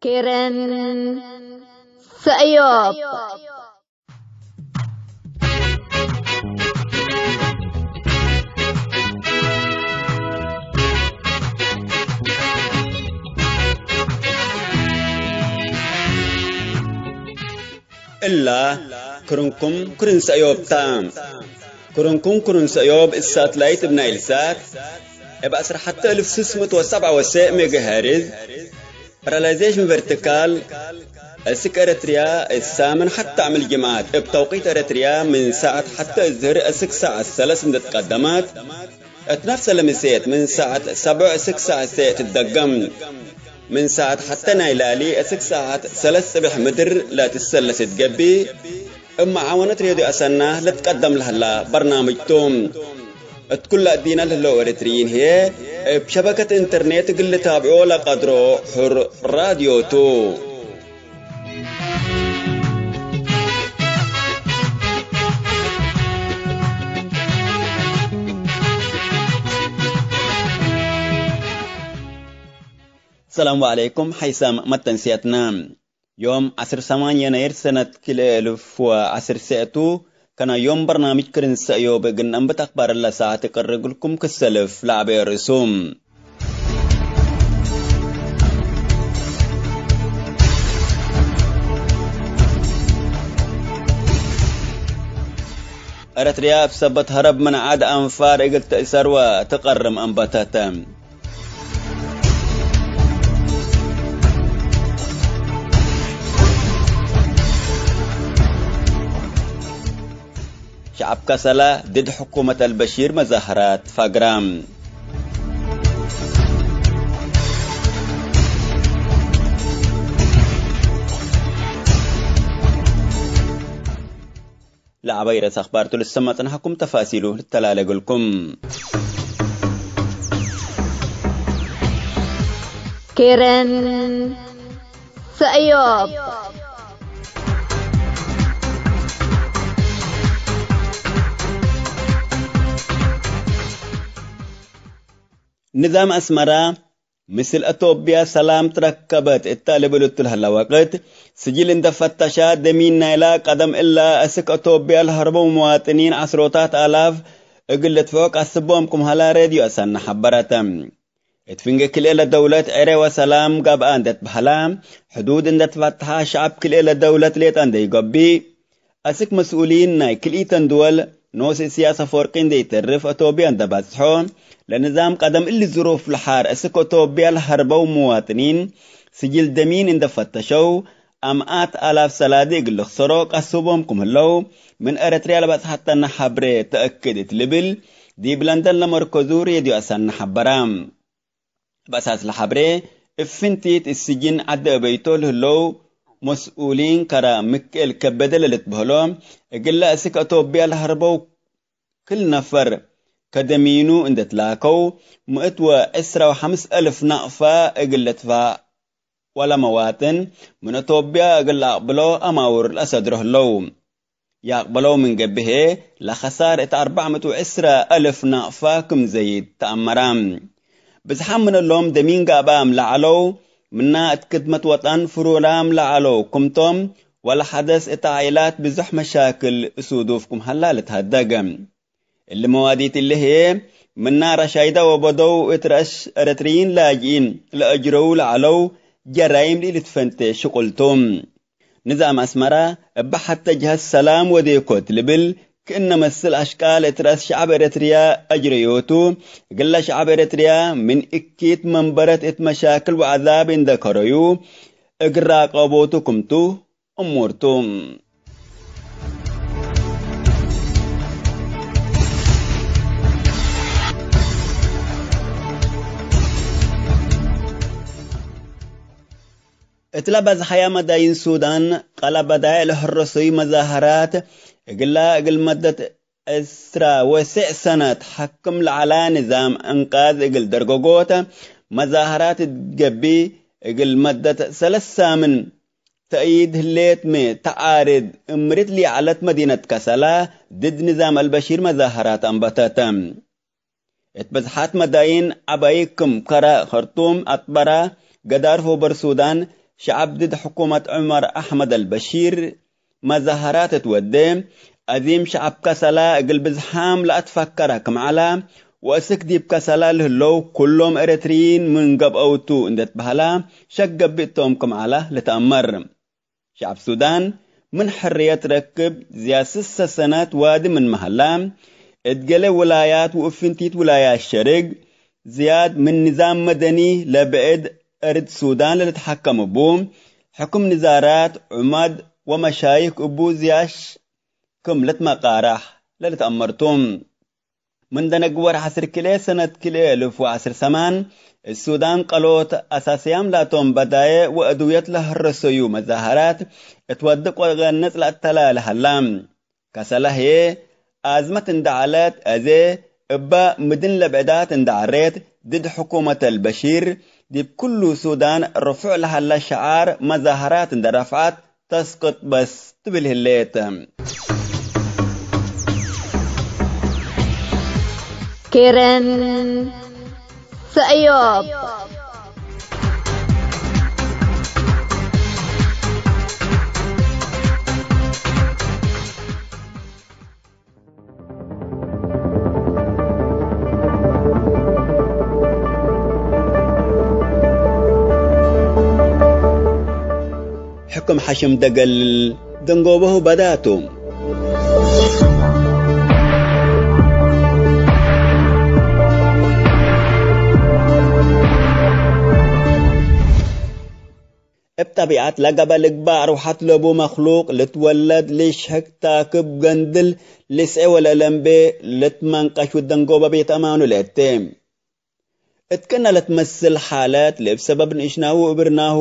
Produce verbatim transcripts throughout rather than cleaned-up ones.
ኬረን ሰእዮብ። እላ ክርንኩም ክርን ሰእዮብ ታ። ክርንኩም ክርን ሰእዮብ እብ ሳትላይት እብ ናይል ሳት እብ ዐስር ሐተ እልፍ ስስ ምእት ወሰብዓ ወሰዕ ሜጋሄርዝ ፓራላይዜሽን ቨርቲካል፣ እስክ ኤረትርያ እሳምን ሐተ አምዕል ጅምዓት እብ ተውቂት ኤረትርያ ምን ሳዐት ሐተ እዝህር እስክ ሳዐት ሰለስ እንዴ ትቀደመት፣ እት ነፍሰ ለምሴት ምን ሳዐት ሰብዕ እስክ ሳዐት ሴዕ ትትደገም። ምን ሳዐት ሐተ ናይ ላሊ እስክ ሳዐት ሰለስ ጽብሕ ምድር ለትሰለስ እት ገብእ፣ እብ መዓወነት ሬድዮ አሰና ልትቀደም ለህላ በርናምጅ ቱ። እት ኩለ እዲነ ለህለው ኤረትርዪን ህዬ፣ እብ ሸበከት ኢንተርኔት እግል ልታብዖ ለቀድሮ ሑር ራድዮ ቱ። ሰላም ወዐለይኩም፣ ሐይሳም መተንስያትና። ዮም ዐስር ሰማን የናይር ሰነት ክልኤ እልፍ ወዐስር ሰዕ ቱ፣ ከና ዮም በርናምጅ ክርን ሰእዮብ እግል ነአንብት አክባር ለሳዐት እቅርብ እግልኩም ክሰልፍ ለዐበየ ርእሱ። ኤረትርያ እብ ሰበት ሀረብ ምን ዐድ አንፋር እግል ትእሰር ወትቀርም አንበተተ። ሸዐብ ከሰላ ድድ ሕኩመት አልበሺር መዛህራት ፈግራ። ለዐባይ ረአስ አኽባር ቱ ልሰመዕ ጽንሐኩም፣ ተፋሲሉ ልተላለ እግልኩም። ኬረን ሰእዮብ። ንዛም አስመራ ምስል አቶብያ ሰላም ትረከበት እተ ልብል እቱ ለህለ ወቅት፣ ስጅል እንደ ፈተሻ፣ ደሚን ናይላ ቀደም እላ እስክ አቶብያ ለሀርበው መዋጥኒን ዐስሮታት አላፍ እግል ልድፍዖ ቀስቦም ክም ሀላ ሬድዮ አሰና ሐበረተ። እት ፍንጌ ክልኤ ለደውለት ዕሬ ወሰላም ገብአ እንደ ትበህላ፣ ሕዱድ እንደ ትፈትሐ፣ ሸዐብ ክልኤ ለደውለት ሌጠ እንደ ኢገብእ፣ አስክ መስኡሊን ናይ ክልኢተን ድወል ኖስ እስያስ አፈወርቂ እንዴ ኢተርፍ አቶብያ እንዴ ባጽሖ፣ ለንዛም ቀደም እሊ ዝሩፍ ለሓር አስክ አቶብያ ለሀርበው ሙዋጥኒን ስጅል ደሚን እንዴ ፈተሸው፣ አምኣት አላፍ ሰላዲ እግል ልክሰሮ ቀስቦም ክም ህለው፣ ምን ኤረትርያ ለበጽሐተነ ሐብሬ ተአክድ እት ልብል፣ ዲብ ለንደን ለመርከዙ ሬድዮ አሰና ሐበራ። በሳስ ለሐብሬ፣ እብ ፍንቲት እት ስጅን ዐዲ አበይቶ ለህለው መስኡሊን ከረ ምክኤል ከበደ ለልትበህሎ፣ እግለ እስክ አቶብያ ለሀርበው ክል ነፈር ከደሚኑ እንዴ ትላከው፣ ምእት ወዕስራ ወሐምስ አልፍ ናቅፋ እግል ልትፋ ወለመዋጥን ምን አቶብያ እግል ለአቅብሎ አማውር ለአሰድሮ ህለው። የአቅበለው ምን ገብእ፣ ለኸሳር እት አርበዕ ምእት ወዕስራ አልፍ ናቅፋ ክም ዘይድ ተአመረ። ብዝሓም ምን እሎም ደሚን ጋብአም ለዐለው፣ ምና እት ክድመት ወጠን ፍሩራም ለዐለው ክምቶም፣ ወለሐደስ እት ዓኢላት ብዙሕ መሻክል ሱዱፍ ክም ሀላ ልትሀደግ። እሊ መዋዲት እሊ ህዬ፣ ምና ረሻይዳ ወበደው እት ረአስ ኤረትርዪን ላጅኢን ለአጅረው ለዐለው ጀራይም ለኢልትፈንቴ ሽቁል ቱ። ንዛም አስመራ እበ ሐተ ጀሀት ሰላም ወዴኮት ልብል ክእነ መስል አሽቃል እት ረአስ ሸዐብ ኤረትርያ አጅረዮቱ፣ እግለ ሸዐብ ኤረትርያ ምን እኪት መንበረት እት መሻክል ወዐዛብ እንደ ከረዩ እግል ራቀቦቱ ክምቱ እሙር ቱ። እትለ በዝሐያ መዳይን ሱዳን፣ ቀለ በዳይዕ ለሐረሱይ መዛሀራት፣ እግላ እግል መደት ዕስራ ወስዕ ሰነት ሐክም ለዐላ ንዛም እንቃዝ እግል ደርገጎተ መዛሀራት እት ገብእ፣ እግል መደት ሰለስ ሳምን ተእይድ ህሌትመ ተዓርድ እምርት ሊዐለት መዲነት ከሰላ ድድ ንዛም አልበሺር መዛሀራት አንበተተ። እት በዝሓት መዳይን ዐባይ ክም ከረ፣ ከርቱም፣ አጥበራ፣ ገዳርፍ ወበር ሱዳን ሸዐብ ድድ ሕኩመት ዑመር አሕመድ አልበሺር መዛሀራት እት ወዴ፣ አዚም ሸዐብ ከሰላ እግል ብዝሓም ለአትፈከረ ክም ዐለ፣ ወእስክ ዲብ ከሰላ ለህለው ኩሎም ኤረትርዪን ምን ገብአው ቱ እንዴ ትበሀላ ሸክ ገብእ ቶም ክም ዐለ ልትአመር። ሸዐብ ሱዳን ምን ሕርየት ረክብ ዝያድ ስሰ ሰነት ዋዲ ምንመ ሀላ፣ እት ገሌ ውላያት ወእብ ፍንቲት ውላያት ሸርግ ዝያድ ምን ንዛም መደኒ ለብዕድ እርድ ሱዳን ለልትሐከም እቡ፣ ሕክም ንዛራት ዑመድ ወመሻይክ እቡ ዝያድ ክም ልትመቃራሕ ለልትአመር ቱ። ምን ደነግ ወርሕ ዐስር ክልኤ ሰነት ክልኤ እልፍ ወዐስር ሰማን፣ እት ሱዳን ቀልኦት አሳስያም ላቶም በዳዬዕ ወአድውየት ለሀረሰዩ መዛሀራት እት ወድቅ ወገነጽ ለአተላሌ ሀላ። ከሰለ ህዬ አዝመት እንደ ዐለት፣ አዜ እበ ምድን ለብዕዳት እንደ ዐሬት፣ ድድ ሕኩመት አልበሺር ዲብ ኩሉ ሱዳን ርፉዕ ለሀለ ሸዓር መዛሀራት እንደ ረፍዐት፣ ተስቅጥ በስ ትብል ህሌት። ኬረን ሰእዮብ። ሕክም ሐሽም ደገል ደንጎበሁ በዳቱ። እብ ጠቢዐት ለገበ ልግባእ ሩሐት ለቡ መክሉቅ ልትወለድ ልሽሕግ ታክብ ገንድል ልስዔ ወለለምቤ ልትመንቀሽ ውደንጎበ ቤት አማኑ ለእቴ። እት ቅነ ለትመስል ሓለት ለእብ ሰበብ ንእሽናሁ እብርናሁ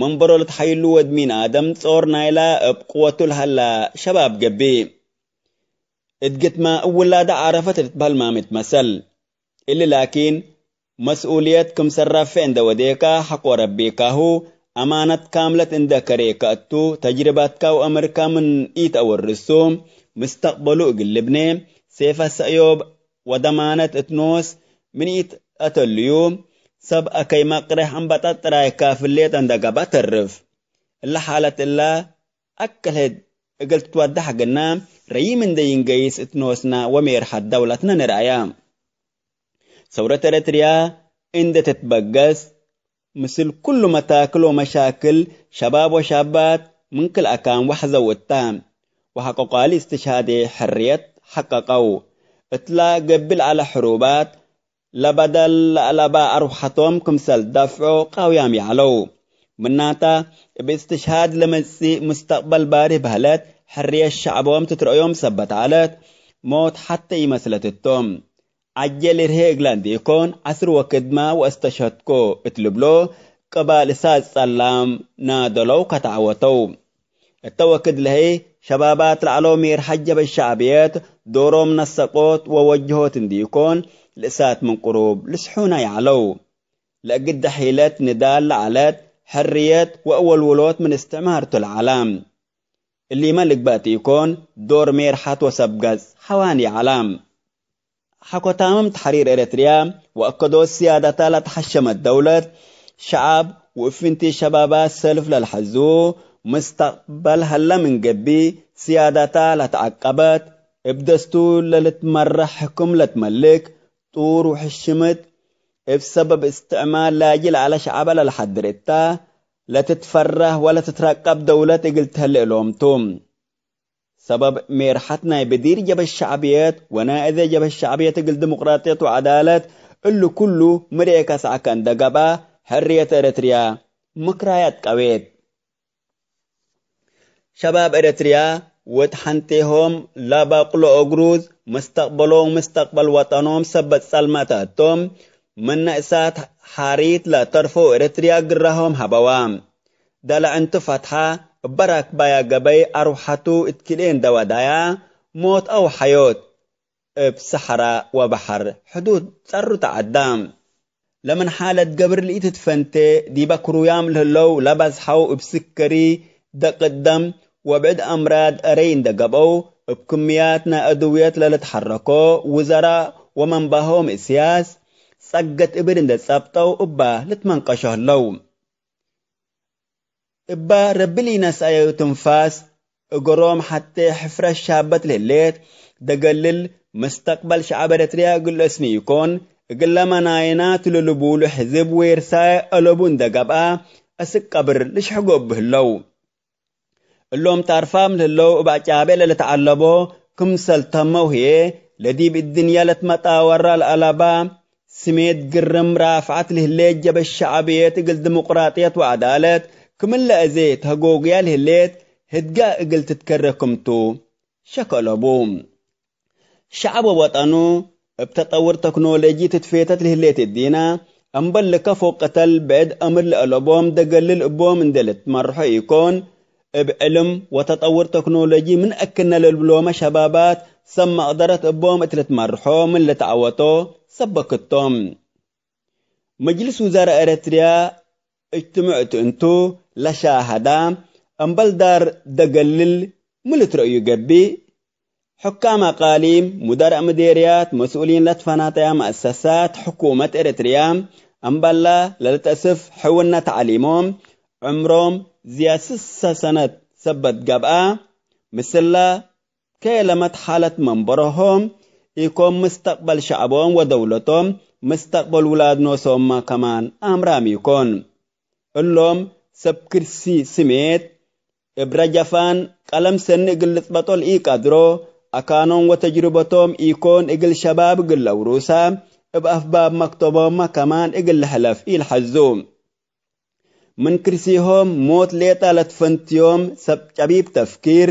መንበሮ ለትሐይሉ ወድ ሚን አደም ጾር ናይላ እብ ቅወቱ ለሀላ ሸባብ ገብእ። እት ግትመ እብ ውላደ ዓረፈት ልትበህል ማም ትመሰል። እሊ ላኪን፣ መስኡልየት ክምሰል ረፌዕ እንደ ወዴካ፣ ሐቆ ረቢካሁ፣ አማነት ካምለት እንደ ከሬካ እቱ፣ ተጅርበትካ ወአምርካ ምን ኢተአወርሱ፣ ምስተቅበሉ እግል ልብኔ፣ ሴፈ ሰእዮብ ወደማነት እት ኖስ ምን ኢተአተልዩ፣ ሰብ አከይ መቅሬሕ አምበጠጥ ጥራይ ካፍሌት እንደ ገብአ ተርፍ። እለ ሓለት እለ፣ አክል ህድ እግል ትትወደሕ ግና፣ ረዪም እንዴ ይንገይስ እት ኖስና ወሜርሐት ደውለትነ ንርአያ። ሰውረት ኤረትርያ እንዴ ትትበገስ፣ ምስል ኩሉ መታክል ወመሻክል፣ ሸባብ ወሻባት ምን ክል አካን ወሐዘው እታ፣ ወሐቆ ቃሊ እስትሽሃዴ ሕርየት ሐቀቀው። እትላ ገብእ ለዐለ ሕሩባት፣ ለበደል ለአለባ አርወሐቶም ክምሰል ደፍዖ ቃውያም ይዐለው። ምናተ፣ እብ እስትሽሃድ ለመጽእ ሙስተቅበል ባርህ በህለት፣ ሕርየት ሸዕቦም ትትረአዮም ሰበት ዐለት፣ ሞት ሐቴ ኢመስለት እቶም። ዐጄ ልርሄ እግለ እንዲኢኮን፣ ዐስር ወክድመ ወእስተሽሀድኮ እት ልብሎ፣ ቅባል እሳት ጸላም ናደለው ከተዐወተው። እተ ወክድ ለሀይ ሸባባት ለዐለው ሜርሐት ጀበህት ሸዕብየት ዶሮም ነሰቆት ወወጀሆት እንዲኢኮን፣ ለእሳት ምን ቅሩብ ልስሑና ይዐለው። ለእግደ ሒለት ንዳል ለዐለት ሕርየት ወአወልውሎት ምን እስትዕማር ቱ ለዐለ። እሊመ ልግበእ ቲኢኮን፣ ዶር ሜርሐት ወሰብ ገጽ ሐዋን ይዐለ። ሐቆ ታምም ተሕሪር ኤረትርያ ወአከዶት ስያደታ ለተሐሸመት ደውለት፣ ሸዐብ ወእብ ፍንቲት ሸባባት ሰልፍ ለልሐዙ፣ ምስተቅበል ሀለ ምን ገብእ፣ ስያደታ ለተዐቀበት፣ እብ ደስቱር ለልትመረሕ ሕክም ለትመልክ፣ ጡር ወሕሽምት፣ እብ ሰበብ እስትዕማር ላጂ ለዐለ ሸዐበ ለልሐድር እተ፣ ለትትፈረህ ወለትትረቀብ ደውለት እግል ተህሌ እሎም ቱ። ሰበብ ሜርሐት ናይ ብዲር ጀበህት ሸዕብየት ወናይ አዜ ጀበህት ሸዕብየት እግል ዲሞቅራጥየት ወዐዳለት፣ እሉ ኩሉ ምርኤ ከሰዐከ እንደ ገብአ፣ ሕርየት ኤረትርያ ምክራያት ቀዌት። ሸባብ ኤረትርያ ወድ ሐንቴሆም ለበቅሎ እግሩዝ፣ ምስተቅበሎም ምስተቅበል ወጠኖም ሰበት ጸልመተ እቶም፣ ምነ እሳት ሐሪት ለተርፈው ኤረትርያ ግራሆም ሀበዋ። ደለዕ እንቱ ፈትሐ፣ እበ ራክባያ ገበይ አርወሐቱ እት ክልኤ እንደ ወዳያ፣ ሞት አው ሐዮት፣ እብ ሰሐራ ወበሐር ሕዱድ ጸሩ ተዐዳ። ለምን ሓለት ገብር ለኢትትፈንቴ፣ ዲበ ክሩያም ለህለው ለበዝሐው እብ ስከሪ፣ ደቅት ደም ወብዕድ አምራድ አረይ እንደ ገብአው፣ እብ ክምያት ናይ አድውየት ለልትሐረኮ ውዘራእ ወመንባሆም እስያስ፣ ጸገት እብድ እንደ ጸብጠው እባ ልትመንቀሾ ህለው። እባ ረቢ ሊነስአዩ ትንፋስ እግሮም ሐቴ ሕፍረት ሻበት ለህሌት፣ ደገልል መስተቅበል ሸዐብ ኤረትርያ እግል ለአስኒ ኢኮን፣ እግለ መናይናቱ ለልቡሉ ሕዝብ ዌርሳይ አለቡ እንደ ገብአ፣ አስክ ቀብር ልሽሕጎ እቡ ህለው። እሎም ታርፋም ለህለው እብ አጫቤ ለልትዐለቦ ክምሰል ተመው ህዬ፣ ለዲብ እድንያ ለትመጣወራ ለአለባ ስሜት ግርም ራፍዐት ለህሌት ጀበ ሸዐብየት እግል ድሙቅራጥየት ወዐዳለት ክምለ አዜ ተህጎግያ ለህሌት ህድጋ እግል ትትከረ ክምቱ ሸክ አለቡ። ሸዐብ ወወጠኑ እብ ተጠውር ተክኖሎጂ ትትፌተት ለህሌት እዲነ፣ እምበል ልከፎ ቅተል ብዕድ አምር ለአለቦም ደገልል እቦም እንዴ ልትመርሖ ኢኮን፣ እብ ዕልም ወተጠውር ተክኖሎጂ ምን አክነ ለልብሎመ ሸባባት ሰብ መቅደረት እቦም እት ልትመርሖ ምን ልትዐወቶ ሰበክቶም። መጅልስ ውዛራእ ኤረትርያ እጅትምዕ እት እንቱ ለሻሀዳ፣ እምበል ዳር ደገልል ሚ ልትረአዩ ገብእ፧ ሕካም አቃሊም፣ ሙደራእ ምዴርያት፣ መስኡሊን ለትፈናተያ መአሰሳት ሕኩመት ኤረትርያ፣ እምበላ ለልተአስፍ ሕውነ ተዕሊሞም፣ ዕምሮም ዝያድ ስሰ ሰነት ሰበት ገብአ፣ ምስላ ከለመት ሓለት መንበሮሆም ኢኮን፣ ምስተቅበል ሸዕቦም ወደውለቶም፣ ምስተቅበል ውላድ ኖሶምመ ከማን አምራም ኢኮን። እሎም ሰብ ክርሲ ስሜት እብ ረጀፋን ቀለም ሰኒ እግል ልጽበጦ ለኢቀድሮ፣ አካኖም ወተጅርበቶም ኢኮን እግል ሸባብ እግል ለአውሩሳ፣ እብ አፍባብ መክተቦምመ ከማን እግል ልሕለፍ ኢልሐዙ። ምን ክርሲሆም ሞት ሌጠ ለትፈንትዮም ሰብ ጨቢብ ተፍኪር፣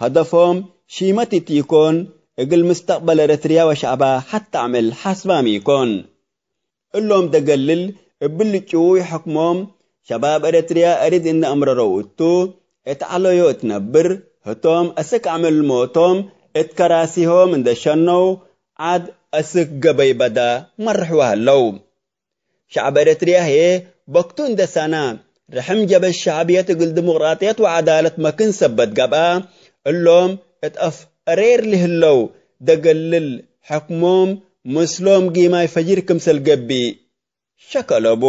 ሀደፎም ሺመት እት ኢኮን፣ እግል ምስተቅበል ኤረትርያ ወሸዕባ ሐቴ አምዕል ሐስባም ኢኮን። እሎም ደገልል እብሊ ጭዉይ ሕክሞም ሸባብ ኤረትርያ እሪድ እንዴ አምረረው እቱ፣ እት ዐለዮ እት ነብር፣ ህቶም አስክ አምዕል ሞቶም እት ከራሲሆም እንዴ ሸነው፣ ዐድ አስክ ገበይ በዳ መርሕወ ሀለው። ሸዕብ ኤረትርያ ህዬ በክቱ እንዴ ሰና፣ ርሕም ጀበ ሸዕብየት እግል ዲሞቅራጥየት ወዐዳለት መክን ሰበት ገብአ፣ እሎም እት አፍ አሬር ለህለው ደገልል ሕክሞም ምስሎም ጊማይ ፈጅር ክምሰል ገብእ ሸክ አለቡ።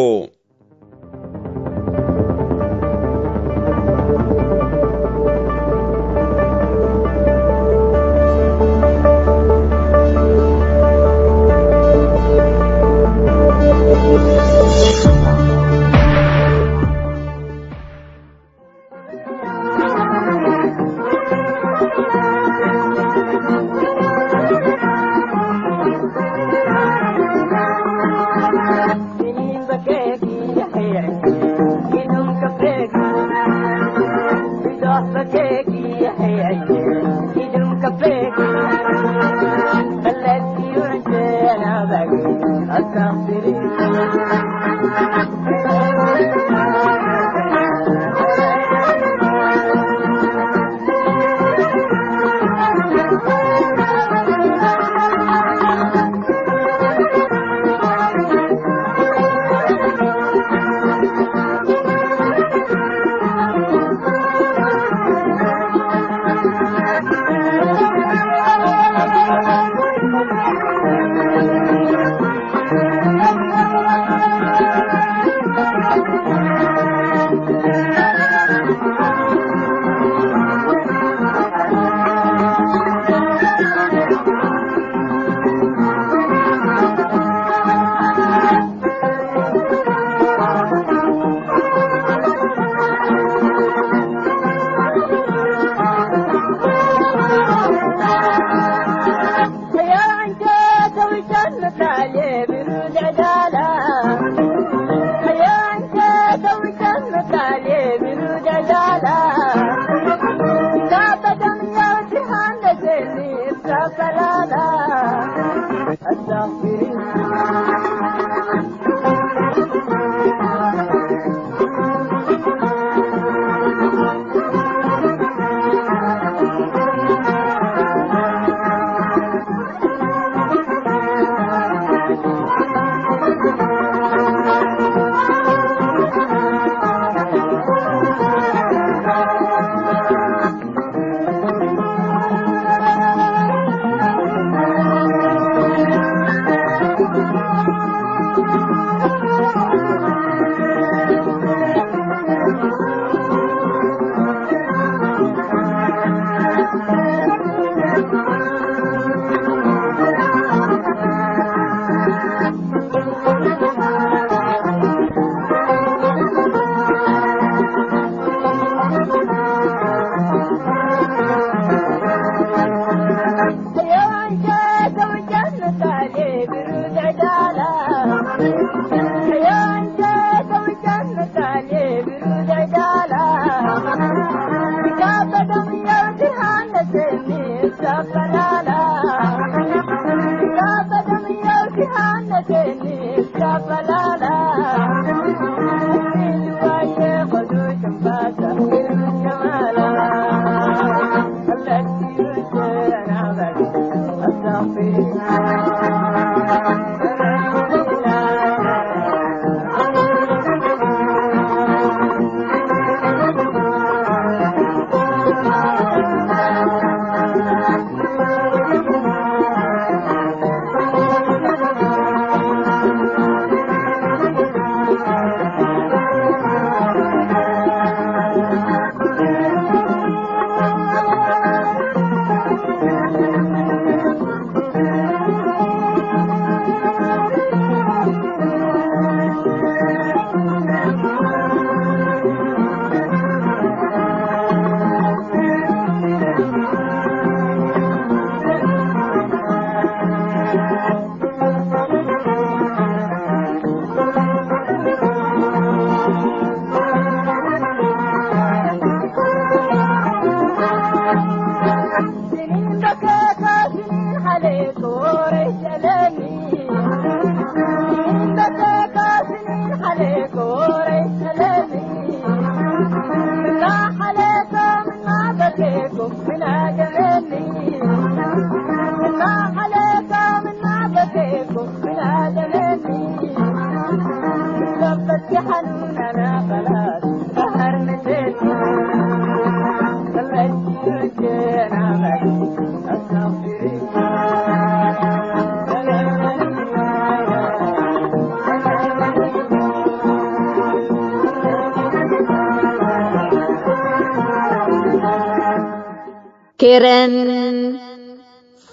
ኬረን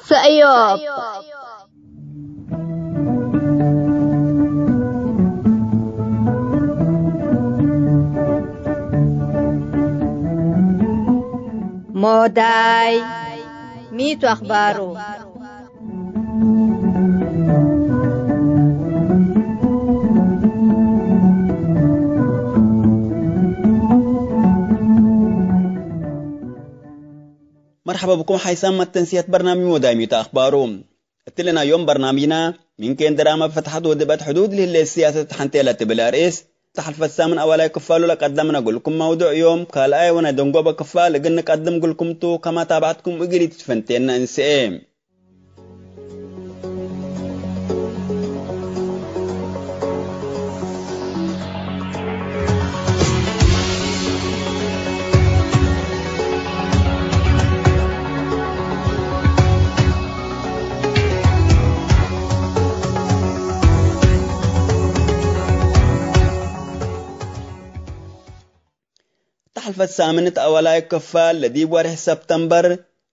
ሰእዮብ። ሞዳይ ሚቱ አኽባሩ። መርሐበ ብኩም ሓይሳም መተንስየት በርናምጅ ሞዳይ ሚቱ አኽባሩ። እትለና ዮም በርናምጅና፣ ምን ኬን ድራመ ፈትሐት ወድበት ሕዱድ ለህሌት ሲያሰት ሐንቴ ለትብል አርእስ፣ ተሐልፈት ሳምን አወላይ ክፋሉ ለቀደምነ እግልኩም መውዱዕ ዮም ካልኣይ ወነደንጎበ ክፋል እግል ንቀድም እግልኩም ቱ፣ ከመ ታብዐትኩም እግል ኢትትፈንቴነ እንስኤ። ተሐልፈት ሳምንት አወላይ ክፋል ለዲብ ወርሕ ሰብተምበር፣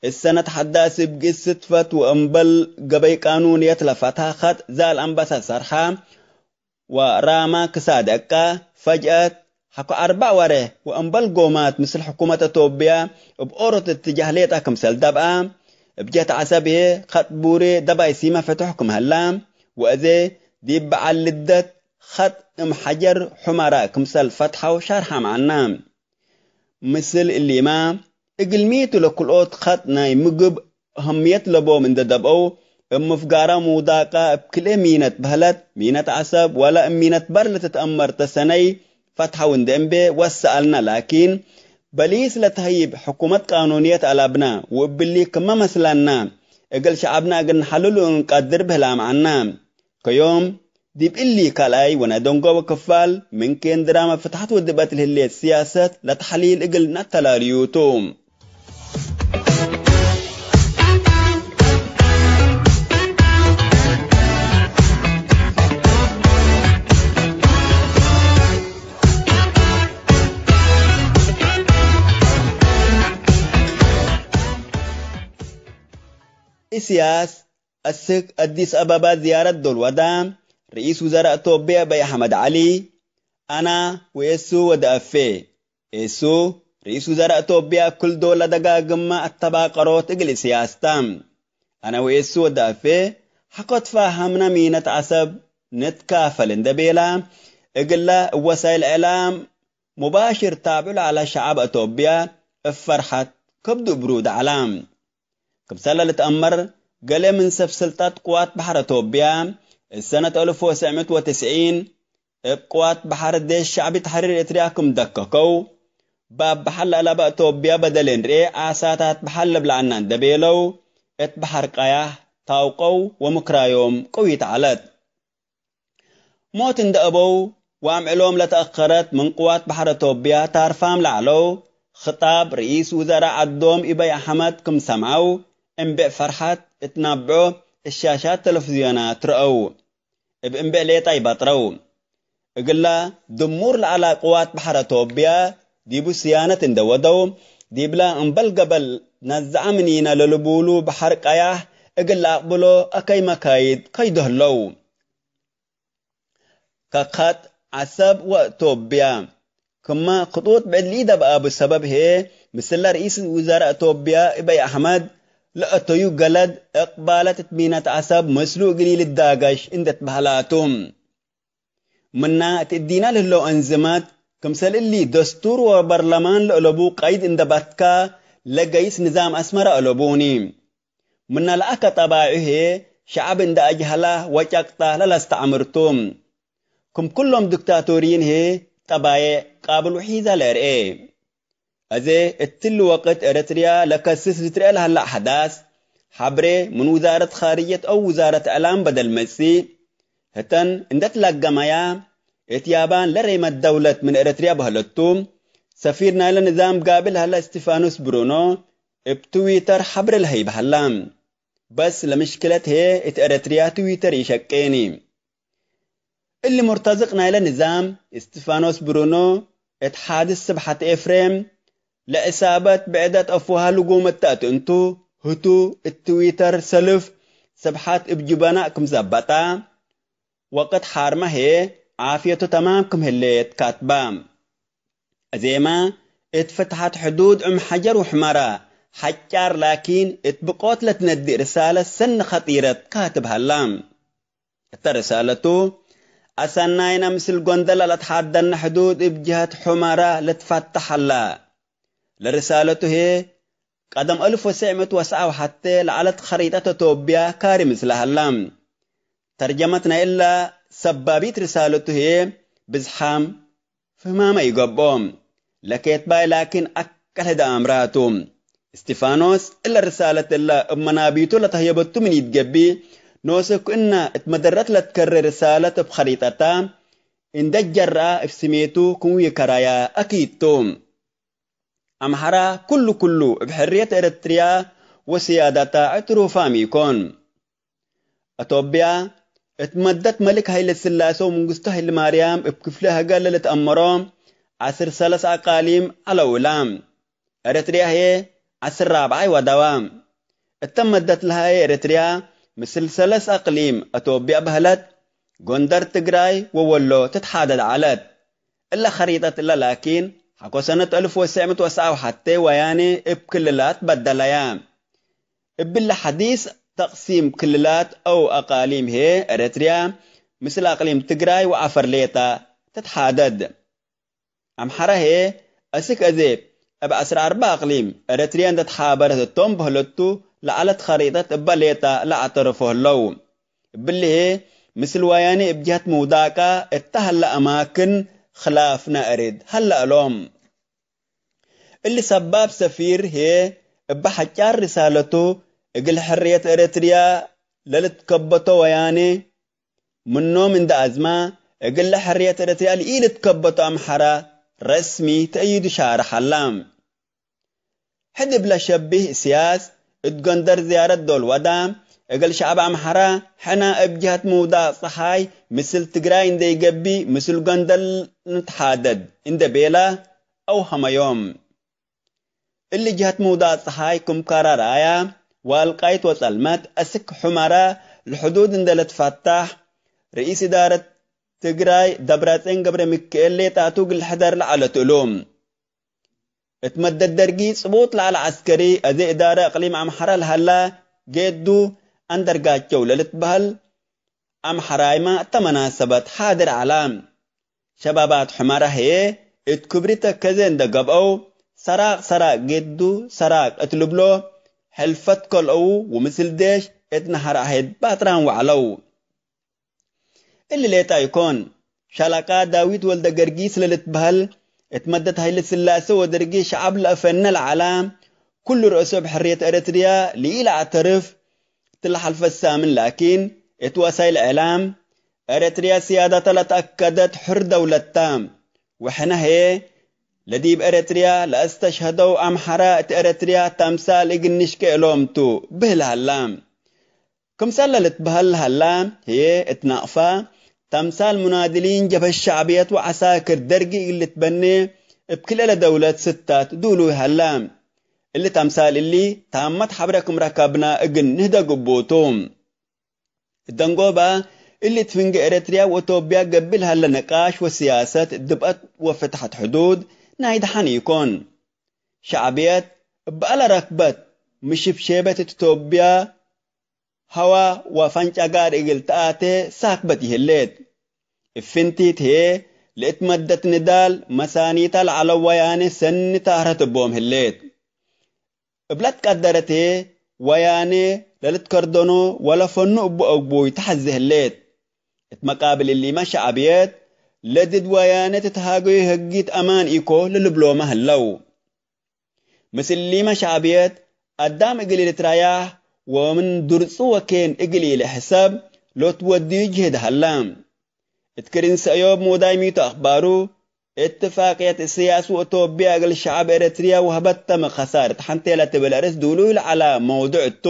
እሰነት ሐዳስ እብ ግእስ ስትፈት ወእምበል ገበይ ቃኑንየት ለፈትሐ ኸጥ ዛል አንበሳ ሰርሐ፣ ወራማ ክሳድ እቃ ፈጅአት ሐቆ አርበዕ ወሬሕ ወእምበል ጎማት ምስል ሕኩመት አቶብያ እብ ኦሮት እትጃህ ሌጠ ክምሰል ደብአ፣ እብ ጀህት ዐሰብ ህዬ ኸጥ ቡሬ ደባይ ሲመ ፍቱሕ ክም ሀላ፣ ወአዜ ዲብ በዐል ልደት ኸጥ እም ሐጀር ሑመራ ክምሰል ፈትሐው ሻርሐ መዐና። ምስል እሊመ፣ እግል ሚቱ ለክልኦት ኸጥ ናይ ምግብ አህምየት ለቦም እንደ ደብአው፣ እብ ምፍጋረ ምውዳቀ እብ ክልኤ ሚነት በህለት፣ ሚነት ዐሰብ ወለ እብ ሚነት በር ለትትአመር ተሰነይ ፈትሐው እንደ እንቤ ወሰአልነ። ላኪን፣ በሊስ ለተህይብ ሕኩመት ቃኑንየት አለብነ፣ ወእብሊ ክመ መስለነ፣ እግል ሸዐብነ እግል ነሐልሉ እንቀድር ብህለ አምዐነ። ከዮም፣ ዲብ እሊ ካልኣይ ወነደንጎበ ክፋል፣ ምን ኬን ድራመ ፍትሐት ወድበት ለህሌት ሲያሰት ለተሕሊል እግል ነአተላልዩ ቱ። ኢሲያስ፣ አስክ አዲስ አበባ ዝያረት ዶል ወዳ፣ ርኢስ ውዘራእ ቶብያ አብይ አሕመድ ዐሊ፣ አና ወኤሱ ወደአፌ። ኤሱ፣ ርኢስ ውዘራእ ቶብያ፣ ክል ዶል ለደጋግመ አተባቀሮት እግል ኢሲያስ ተ። አና ወኤሱ ወደአፌ፣ ሐቆ ትፋሀምነ ሚነት ዐሰብ ንትካፈል እንደ ቤላ፣ እግለ እብ ወሳይል እዕላም ሙባሽር ታብዑ ለዐለ ሸዐብ አቶብያ እብ ፈርሐት ከብዱ ብሩድ ዐላ። ክምሰለ ልትአመር፣ ገሌ ምን ሰብ ስልጠት ቅዋት በሐር አቶብያ፣ እሰነት አልፍ ወትስዕ ምእት ወትስዒን፣ እብ ቅዋት በሐር ዴሽ ሸዕቢ ተሕሪር ኤርትርያ ክም ደከከው፣ ባብ በሐር ለአለበ አቶብያ በደሌ እንርኤ፣ ዓሳታት በሐር ልብለዐና እንደ ቤለው፣ እት በሐር ቀያህ ታውቀው ወምክራዮም ቅዊት ዐለት። ሞት እንደ አበው ወአምዕሎም ለተአከረት ምን ቅዋት በሐር አቶብያ ታርፋም ለዐለው፣ ክጣብ ርኢስ ውዘራእ ዐዶም ኢበይ አሕመድ ክም ሰምዐው፣ እምቤዕ ፈርሐት እት ናብዖ እሻሻት ተለፍዝዮናት ረአው። እብ እምቤዕ ሌጣ ኢበጥረው። እግላ ድሙር ለዐላ ቅዋት በሐር አቶብያ ዲቡ ስያነት እንደ ወደው፣ ዲብላ እምበል ገበል ነዝዐ ምኒነ ለልቡሉ በሐር ቀያሕ እግል ለአቅብሎ አከይ መካይድ ከይዶ ህለው። ከከት ዐሰብ ወአቶብያ ክመ ክጡጥ ብዕድ ለኢደብአቡ ሰበብ ህዬ፣ ምስለ ርኢስ ውዘራእ አቶብያ እበይ አሕመድ ለአተዩ ገለድ እቅባለት እት ሚነት ዐሰብ ምስሉ እግል ኢልዳገሽ እንዴ ትበህላ ቱ። ምና እት እዲነ ለህለው አንዝመት፣ ክምሰል እሊ ደስቱር ወበርለማን ለአለቡ ቀይድ እንዴ በትካ፣ ለገይስ ንዛም አስመረ አለቡኒ። ምነ ለአከ ጠባይዑ ህዬ፣ ሸዐብ እንዴ አጅሀላ ወጨቅጣ ለለስተዕምር ቱ። ክም ኩሎም ዲክታቶሪይን ህዬ፣ ጠባዬዕ ቃብል ውሒዘ ለአርኤ። አዜ እትሊ ወቅት ኤረትርያ ለከስስ ልትርኤ ለሀለ አሕዳስ፣ ሐብሬ ምን ውዛረት ኻርጀት አው ውዛረት እዕላም በደል መጽእ፣ ህተን እንደ ትላገመያ፣ እት ያባን ለሬመት ደውለት ምን ኤረትርያ በህለቱ፣ ሰፊር ናይለ ንዛም ጋብል ሀለ እስቲፋኖስ ብሩኖ እብ ትዊተር ሐብሬ ለሀይብ ሀላ። በስ ለምሽክለት ህዬ እት ኤረትርያ ትዊተር ኢሸቄኒ። እሊ ሙርተዝቅ ናይለ ንዛም እስቲፋኖስ ብሩኖ እት ሓድስ ስብሐት ኤፍሬም ለዕሳበት ብዕደት አፍወሃ ልጉም እተ እት እንቱ፣ ህቱ እት ትዊተር ሰልፍ ስብሐት እብ ጅበናእ ክም ዘበጣ፣ ወቅት ሓርመ ህዬ ዓፍየቱ ተማም ክም ህሌት ካትባ። አዜመ እት ፍትሐት ሕዱድ እም ሐጀር ወሕመራ ሐጫር ላኪን እት ብቆት ለትነዲ ርሳለት ሰኒ ኸጢረት ካትብ ሀላ። እተ ርሳለቱ፣ አሰናይነ ምስል ጎንደር ለለትሓደነ ሕዱድ እብ ጀሀት ሑመራ ልትፈተሕ ሀላ። ለርሳለቱ ህዬ፣ ቀደም አልፍ ወትሰዕ ምእት ወሰዓ ወሐቴ ለዐለት ኸሪጠት አቶብያ ካሪ ምስለ ሀላ። ተርጀመት ናይ እለ ሰባቢት ርሳለቱ ህዬ ብዝሓም፣ ፍህማመ ኢገብኦ። ለኬትባይ ላኪን አከል ህደ አምራቱ። እስቲፋኖስ እለ ርሳለት እለ እብ መናቢቱ ለተህየበቱ ምን ኢትገብእ፣ ኖሰ ክእነ እት መደረት ለትከሬ ርሳለት እብ ኸሪጠታ እንዴ ጀርአ እብ ስሜቱ ክም ይከራያ አኪድ ቱ። አምሐራ ኩሉ ኩሉ እብ ሕርየት ኤረትርያ ወስያዳታ እዕትሩፋም ኢኮን። አቶብያ፣ እት መደት መልክ ሀይለስላሴ ወምንግስቱ ሀይለማርያም እብ ክፍለ ሀገር ለልትአመሮ ዐስር ሰለስ አቃሊም ዐለው እላ። ኤረትርያ ህዬ ዐስር ራብዓይ ወደዋ። እተ መደት ለሀየ ኤረትርያ ምስል ሰለስ አቅሊም አቶብያ በህለት፣ ጎንደር፣ ትግራይ ወወሎ ትትሓደድ ዐለት። እለ ኸሪጠት እለ ላኪን፣ ሐቆ ሰነት አልፍ ወትሰዕ ምእት ወሰዓ ወሐቴ ወያኔ እብ ክልላት በደለያ። እብለ ሐዲስ ተቅሲም ክልላት አው አቃሊም ህዬ፣ ኤረትርያ ምስል አቅሊም ትግራይ ወዐፈር ሌጣ ትትሓደድ። አምሐራ ህዬ፣ አስክ አዜ እብ ዐስር አርበዕ አቅሊም ኤረትርያ እንዴ ተሓበረት እቶም በህለቱ ለዐለት ኸሪጠት እበ ሌጣ ለአዕተረፎ ህለው። እብሊ ህዬ፣ ምስል ወያኔ እብ ጀህት ምውዳቃ እተ ሀለ አማክን ክላፍ ነአሪድ ሀለ እሎም። እሊ ሰባብ ሰፊር ህዬ እበ ሐጫር ርሳለቱ፣ እግል ሕርየት ኤረትርያ ለልትከበቶ ወያኔ ምኖም እንደ አዝማ፣ እግለ ሕርየት ኤረትርያ ለኢልትከበቶ አምሐራ ረስሚ ተእይዱ ሻርሕ ሀላ። ሕድ እብለ ሸቢህ እስያስ እት ጎንደር ዝያረት ዶል ወዳ፣ እግል ሸዐብ አምሐራ፣ ሕነ እብ ጀህት ምውዳቅ ጸሓይ ምስል ትግራይ እንዴ ኢገብእ፣ ምስል ጎንደር ንትሓደድ እንዴ ቤለ አውሀመዮም። እሊ ጀህት ምውዳቅ ጸሓይ ክም ካራራያ፣ ዋልቃይት ወጸልመት፣ አስክ ሑመራ፣ ለሕዱድ እንዴ ልትፈታሕ፣ ርኢስ እዳረት ትግራይ ደብረጼን ገብረ ሚካኤል ሌጣቱ እግል ሕደር ለዐለት እሉ። እት መደት ደርጊ ጽቡጥ ለዐለ ዐስከሪ፣ አዜ እዳረ እቅሊም አምሐራ ለሀላ ጌዱ አንደርጋቸው ለልትበህል አምሐራይመ እተ መናሰበት ሓድር ዐላ። ሸባባት ሑመራ ህዬ እት ክብሪ ተከዜ እንደ ገብአው፣ ሰራቅ ሰራቅ ጌዱ ሰራቅ እት ልብሎ ሕልፈት ከልአው ወምስል ዴሽ እት ነሐር አሄድ ባጥራን ወዐለው። እሊ ሌጣ ኢኮን፣ ሻለቃ ዳዊት ወልደ ገርጊስ ለልትበህል፣ እት መደት ሀይለ ስላሴ ወደርጊ ሸዐብ ለአፈነ ለዐላ፣ ኩሉ ርእሱ እብ ሕርየት ኤረትርያ ለኢለአዕተርፍ፣ እትለ ሐልፈት ሳምን ላኪን፣ እት ወሳይል እዕላም፣ ኤረትርያ ስያዳተ ለተአከደት ሕር ደውለት ተ፣ ወሕነ ህዬ፣ ለዲብ ኤረትርያ ለአስተሽሀደው አምሐራ እት ኤረትርያ ተምሳል እግል ንሽቄ እሎም ቱ፣ ብህል ሀላ። ክምሰል ለልትበህል ሀላ ህዬ እት ናቅፋ፣ ተምሳል ሙናድሊን ጀብሀት ሸዕብየት ወዐሳክር ደርጊ እግል ልትበኔ እብ ክልኤ ለደውለት ስታት ዱሉይ ሀላ። እሊ ተምሳል እሊ ታመት ሐብረ ክም ረከብና እግል ንህደግ እቡ ቱ። እት ደንጎባ እሊ እት ፍንጌ ኤረትርያ ወእቶብያ ገብእ ለሀለ ንቃሽ ወስያሰት ድብአት ወፍትሐት ሕዱድ ናይ ደሐን ኢኮን። ሸዕብየት እበ አለ ረክበት ምሽብሼበት እት እቶብያ ሀዋ ወፈንጨጋር እግል ተአቴ ሳክበት ይህሌት። እብ ፍንቲት ህዬ ለእት መደት ንዳል መሳኒታ ለዐለው ወያኔ ሰኒ ታህረት እቦም ህሌት። እብ ለትቀደረት ህዬ ወያኔ ለልትከርደኖ ወለፈኑ እቡ አግቡይ ተሐዜ ህሌት። እት መቃብል እሊመ ሸዕብየት ለድድ ወያኔ ትትሃገዩ ህጊት አማን ኢኮ ለልብሎመ ህለው። ምስል ሊመ ሸዕብየት አዳም እግል ኢልትራያህ ወምን ዱርጹ ወኬን እግል ኢልሕሰብ ሎትወድዩ ጅህድ ሀለ። እት ክርን ሰእዮብ ሞዳይ ሚቱ አክባሩ፣ እትፋቅየት እስያስ ወእቶብያ እግል ሸዐብ ኤረትርያ ወሀበተመ ከሳርት ሐንቴ ለትብል አርእስ ዱሉይ ለዐለ መውዱዕ እቱ፣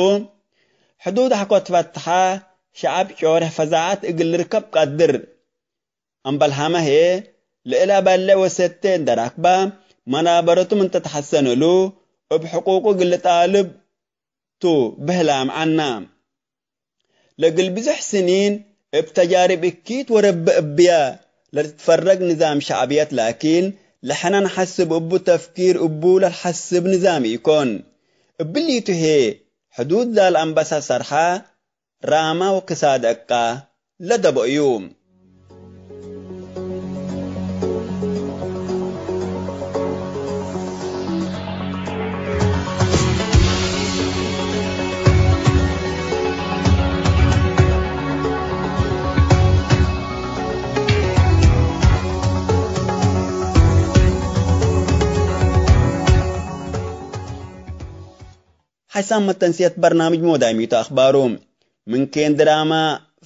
ሕዱድ አሕኮ ትፈትሐ፣ ሸዐብ ጮሬሕ ፈዛዐት እግል ልርከብ ቀድር። አምበልሃመ ህዬ፣ ለእለ በሌዕ ወሰቴ እንደ ራክበ፣ መናበረቱ ምን ትትሐሰን እሉ፣ እብ ሕቁቁ እግል ልጣልብ ቱ ብህላም ዐና። ለእግል ብዙሕ ስኒን እብ ተጃርብ እኪት ወረቢ እብያ ለልትፈረግ ንዛም ሸዕብየት ላኪን፣ ለሕነ ነሐስብ እቡ ተፍኪር እቡ ለልሐስብ ንዛም ኢኮን። እብሊቱ ህዬ፣ ሕዱድ ዛል አንበሳ ሰርሐ፣ ራመ ወክሳድ ዕቃ ለደበ እዩ። ሐይሳም መተንስየት በርናምጅ ሞዳይሚቱ አክባሩ። ምን ኬን ድራማ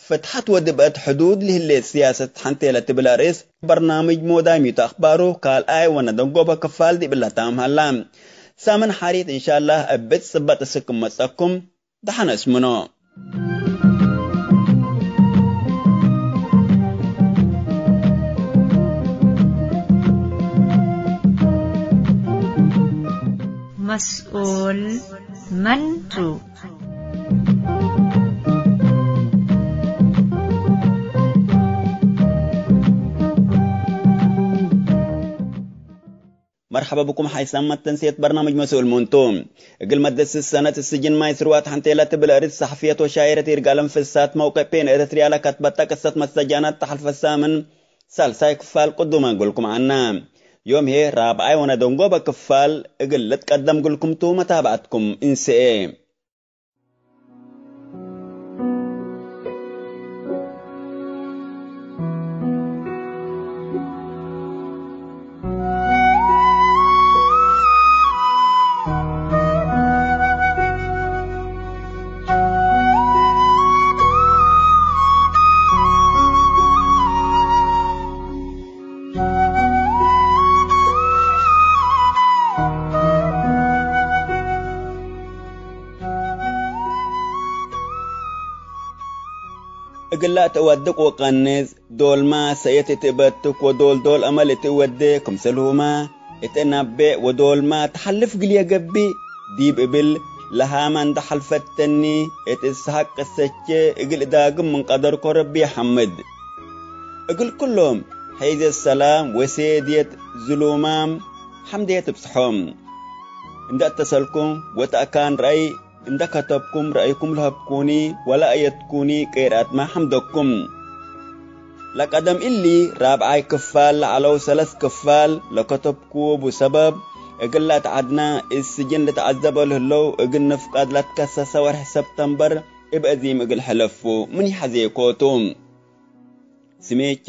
ፍትሐት ወድብአት ሕዱድ ለህሌት ስያሰት ሐንቴ ለትብል አርእስ በርናምጅ ሞዳይሚቱ አክባሩ ካልኣይ ወነደንጎበ ክፋል ዲብለ ታምም ሀላ። ሳምን ሐሪት እንሻላህ እብ ጽበጥ እስክ መጸኩም ደሐነ እስምኖ። መስኡል መን ቱ? መርሐበ ብኩም ሐይሳም መተንስየት በርናምጅ መስኡል መን ቱ። እግል መደት ስስ ሰነት እስጅን ማይ ስርዋት ሐንቴ ለትብል አርእስ ሰሐፍየት ወሻይረት ይርጋለም ፍሳት መውቅዕ ፔን ኤረትርያ ለከትበተ ቅሰት መሰጃናት ተሐልፈ ሳምን ሳልሳይ ክፋል ቅዱመ እግልኩም ዐና። ዮም ህዬ ራብዓይ ወነደንጎበ ክፋል እግል ልትቀደም እግልኩም ቱ መታብዐትኩም እንስኤ። እግላ እት እወድቅ ወቀንጽ፣ ዶልማ ሰእየት እት እበትክ ወዶልዶል አመል እት እወዴ ክምሰልሁመ እት እነቤዕ ወዶልማ ተሐልፍ እግልዬ ገብእ ዲብ እብል ለሃመ እንደ ሐልፈተኒ እት እሰሐቅ ቅሰቼ እግል እዳግም ምን ቀደርኮ ረቢ ሐምድ። እግል ኩሎም ሐይዘት ሰላም ወሴድየት ዝሉማም ሐምድየት እብጽሖም። እንደ እተሰልኩም ወተአካን ረአይ እንደ ከተብኩም ረአይኩም ለሀብኩኒ ወለአየድኩኒ ቀይራትመ ሐምደኩም። ለቀደም እሊ ራብዓይ ክፋል ለዐለው ሰለስ ክፋል ለከተብኩ እቡ ሰበብ፣ እግል ለአትዐድነ እት ስጅን ልትዐዘበ ለህለው እግል ንፍቀድ ለትከሰሰ ወርሕ ሰብተምበር እብ አዚም እግል ሐለፉ ምን ይሐዜኮ ቱ። ስሜቼ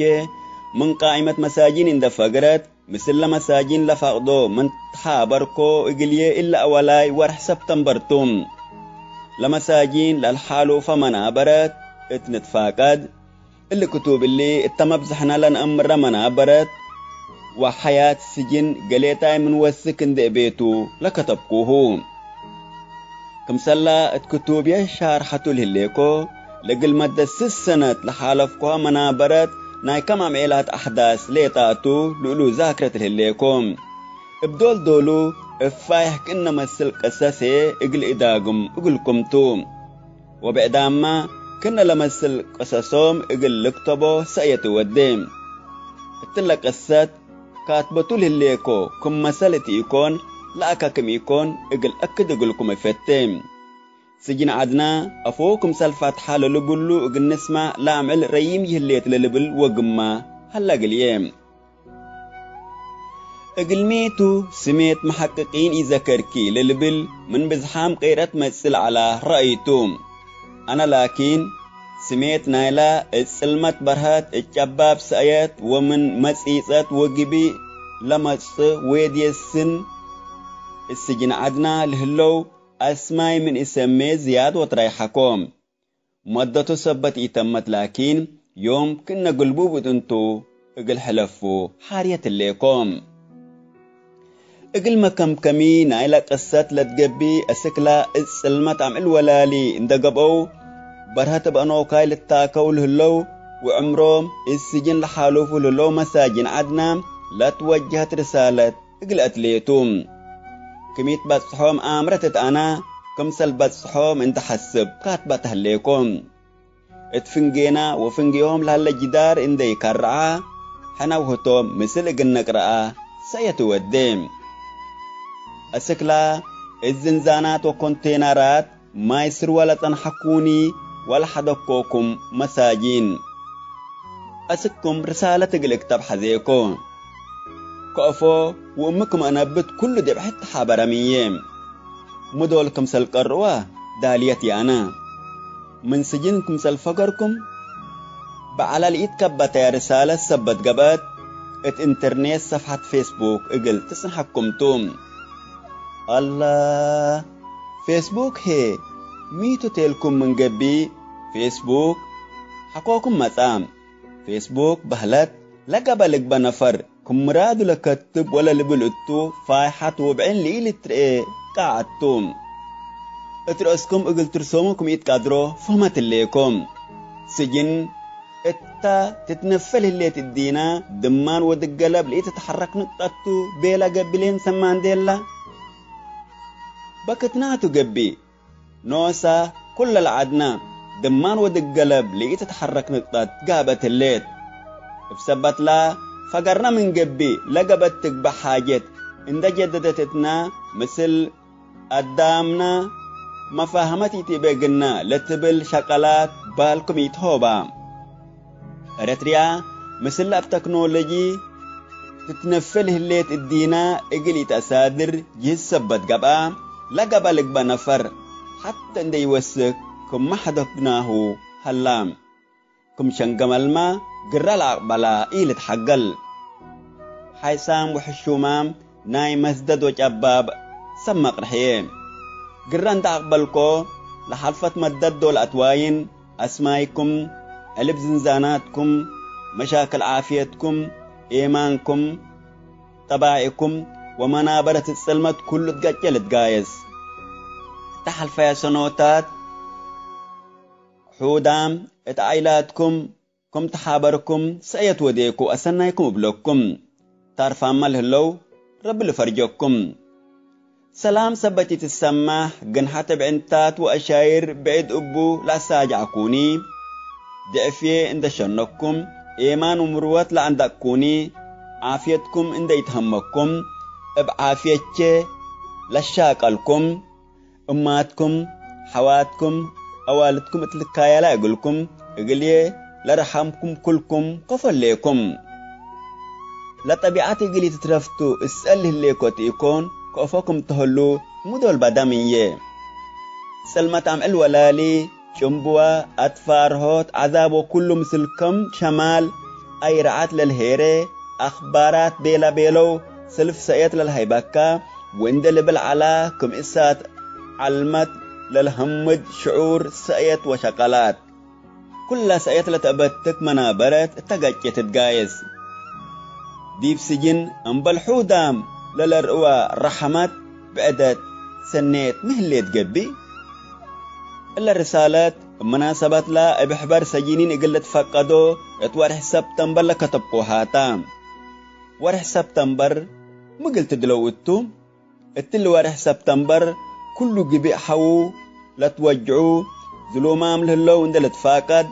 ምን ቃኢመት መሳጂን እንደ ፈግረት፣ ምስል ለመሳጂን ለፋቅዶ ምን ተሓበርኮ እግልዬ እለ አወላይ ወርሕ ሰብተምበር ቱ። ለመሳጂን ለልሓሉፈ መናበረት እት ንትፋቀድ፣ እሊ ክቱብ እሊ እተ መብዝሕነ ለነአምረ መናበረት ወሐያት ስጅን ገሌታይ ምን ወስክ እንዴ እቤቱ ለከተብኩሁ። ክምሰላ እት ክቱብዬ ሻርሐቱ ለህሌኮ፣ ለእግል መደት ስስ ሰነት ለሓለፍኮሀ መናበረት ናይ ከም አምዔላት አሕዳስ ሌጣቱ ልእሉ ዛክረት ለህሌኮ። እብ ዶል ዶሉ እብ ፋይሕ ክእነ መስል ቅሰስ ህዬ እግል እዳግም እግልኩም ቱ። ወብዕዳመ ክእነ ለመስል ቅሰሶም እግል ልክተቦ ሰእየት እወዴ። እትለ ቅሰት ካትበቱ ለህሌኮ ክም መሰል እት ኢኮን፣ ለአከ ክም ኢኮን እግል አክድ እግልኩም እፈቴ። ስጅን ዐድነ አፎ ክምሰል ፈትሐ ለልቡሉ እግል ንስመዕ ለአምዕል ረዪም ይህሌት ለልብል ወግማ ሀለ እግልዬ። እግልሚ ቱ ስሜት መሐቅቂን ኢዘከርኪ ለልብል ምን ብዝሓም ቂረት መጽእ ለዐላ ረአይ ቱ። አነ ላኪን፣ ስሜት ናይላ እት ጽልመት በርሀት፣ እት ጨባብ ሰአየት ወምን መጺጸት ወግቢእ ለመጽእ ዌድየ ስን እት ስጅን ዐድና ለህለው አስማይ ምን ኢሰሜ ዝያድ ወትራይሐኮ። መደቱ ሰበት ኢተመት ላኪን፣ ዮም ክእነ ግልቡብ እት እንቱ እግል ሕለፉ ሓርየት ህሌኮ። እግል መከምከሚ ናይለ ቅሰት ለትገብእ፣ አስክላ እት ጽልመት አምዕል ወላሊ እንደ ገብአው፣ በርሀት እብ አኖካይ ልታከው ለህለው ወዕምሮም እት ስጅን ለሓሉፉ ለህለው መሳጂን ዐድና ለትወጀሀት ርሳለት እግል አትሌቱ። ክም ኢትበጽሖም አምረት እት አና፣ ክምሰል በጽሖም እንዴ ሐስብ ካትበ ተህሌኮ። እት ፍንጌና ወፍንጌሆም ለሀለ ጅዳር እንዴ ኢከረዐ፣ ሕነ ወህቶም ምስል እግል ነቅረአ ሰእየት ወዴ። አስክላ እት ዝንዛናት ወኮንቴናራት ማይ ስርወ ለጸንሐኩኒ ወለሐደኮኩም መሳጂን። አስክኩም ርሳለት እግል እክተብ ሐዜኮ። ከአፎ ወእሚ ክም አነብት ኩሉ ዲብ ሕቲ ሐበረ ምዬ። ሚ ዶል ክምሰል ቀርዋ ዳልየት ያነ። ምን ስጅን ክምሰል ፈገርኩም፣ በዐለ ለኢትከበተየ ርሳለት ሰበት ገብአት፣ እት ኢንተርኔት ሰፍሐት ፌስቡክ እግል ትጽንሐኩም ቱ። አላ፣ ፌስቡክ ህዬ ሚ ቱ ቴልኩም ምን ገብእ፣ ፌስቡክ ሐቆኩም መጽአ። ፌስቡክ በህለት ለገበ ልግበእ ነፈር ክም ምራዱ ለከትብ ወለልብል እቱ፣ ፋይሐት ውብዕን ለኢልትርኤ ቃዐት ቱ። እት ረአስኩም እግል ትርሶሙ ክም ኢትቀድሮ ፍህመት ህሌኮ። ስጅን እተ ትትነፈል ህሌት እዲነ፣ ድማን ወድገለብ ለኢትትሐረክ ንቅጠት ቱ ቤለ ገብሌን ሰማንዴላ። በክትናቱ ገብእ፣ ኖሰ ኩለ ለዐድነ፣ ድማን ወድገለብ ለኢትትሐረክ ንቅጠት ጋብአት ህሌት። እብ ሰበትለ፣ ፈገርነ ምን ገብእ ለገበት ትግበእ ሓጀት እንደ ጀደደት እትነ፣ ምስል አዳምነ መፋህመት ኢትቤግነ ለትብል ሸቀላት ባልኩም ኢትሆባ። ኤረትርያ ምስል እብ ተክኖሎጂ ትትነፈል ህሌት እዲነ እግል ኢተአሳድር ጅህድ ሰበት ገብአ፣ ለገበ ልግበእ ነፈር ሐተ እንዴ ኢወስክ ክመ ሐደግናሁ ሀላ። ክም ሸንገመልመ ግረ ለአቅበላ ኢልትሐገል። ሓይሳም ወሕሹማም ናይ መስደድ ወጨባብ ሰብ መቅርሕዬ። ግረ እንዴ አቅበልኮ ለሐልፈት መደት ዶል አትዋይን፣ አስማይኩም፣ ዕልብ ዝንዛናትኩም፣ መሻክል ዓፍየትኩም፣ ኤማንኩም፣ ጠባዒኩም ወመናበረት ጽልመት ኩሉ እት ገጨ ልትጋየስ። እተ ሐልፈየ ሰኖታት ሑዳም እት ዓይላትኩም ክም ተሓበርኩም ሰእየት ወዴኩ አሰናይኩም እብለኩም። ታርፋመ ለህለው ረቢ ልፈርጀኩም። ሰላም ሰበት ኢትሰማሕ፣ ግንሐት እብ ዕንታት ወአሻይር ብዕድ እቡ ለአሳጅዐኩኒ፣ ድዕፍዬ እንደ ሸነኩም፣ ኤማን ወምርወት ለአንደቅኩኒ፣ ዓፍየትኩም እንደ ኢትሀመኩም፣ እብ ዓፍየቼ ለሻቀልኩም፣ እማትኩም፣ ሐዋትኩም፣ አዋልድኩም እት ልካያላ እግልኩም፣ እግልዬ ለረሐምኩም ኩልኩም ከፎ ህሌኩም። ለጠቢዐት እግል ኢትትረፍቱ እስአል ህሌኮ ትኢኮን፣ ከእፎ ክም ተህሉ ሚ ዶል በደምዬ። ጽልመት አምዕል ወላሊ፣ ጭንብወ፣ አትፋርሆት፣ ዐዛብ ወኩሉ ምስል ከም ሸማል አይረዓት ለልሄሬ አክባራት ቤለ ቤለው ስልፍ ሰእየት ለልሀይበካ፣ ወእንዴ ልብል ዐላ፣ ክም እሳት ዐልመት ለልሀምድ ሽዑር ሰእየት ወሸቀላት። ኩለ ሰእየት ለተአበትክ መናበረት እተ ገጭ ትትጋየስ። ዲብ ስጅን እምበል ሑዳም ለለርእወ ረሐመት ብዕደት ሰኔት ሚ ህሌት ገብእ? እለ ርሳለት እብ መናሰበትለ እብ ሕበር ሰጂኒን እግል ልትፈቀዶ እት ወርሕ ሰብተምበር ለከተብኮ ሀታ። ወርሕ ሰብተምበር ሚ እግል ትድለው እቱ? እትሊ ወርሕ ሰብተምበር ኩሉ ግብእ ሐዉ ለትወጅዑ ዝሉማም ለህለው እንዴ ልትፋቀድ፣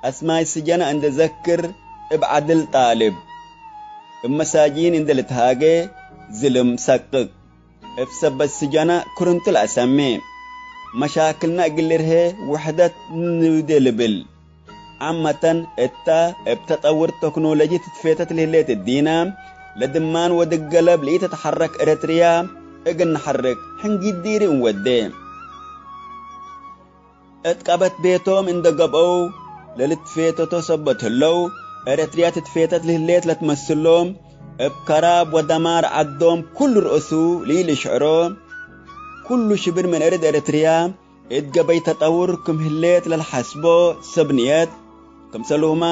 አስማይ ስጀነ እንዴ ዘክር እብ ዐድል ጣልብ፣ እብ መሳጂን እንዴ ልትሃጌ ዝልም ሰቅቅ። እብ ሰበት ስጀነ ክርንቱ ለአሰሜ፣ መሻክልነ እግል ልርሄ ውሕደት ንውዴ ልብል። ዓመተን እተ እብ ተጠውር ተክኖሎጂ ትትፌተት ለህሌት እዲነ፣ ለድማን ወድገለብ ለኢትትሐረክ ኤረትርያ እግል ነሐርክ ሕንጊት ዲሪ እንወዴ። እት ቀበት ቤቶም እንደ ገብአው ለልትፌተቶ ሰበት ህለው፣ ኤረትርያ ትትፌተት ለህሌት ለትመስሎም፣ እብ ከራብ ወደማር ዐዶም ኩሉ ርኡሱ ለኢልሽዕሮ፣ ኩሉ ሽብር ምን እርድ ኤረትርያ እት ገበይ ተጠውር ክም ህሌት ለልሐስቦ ሰብ ንየት፣ ክምሰልሁመ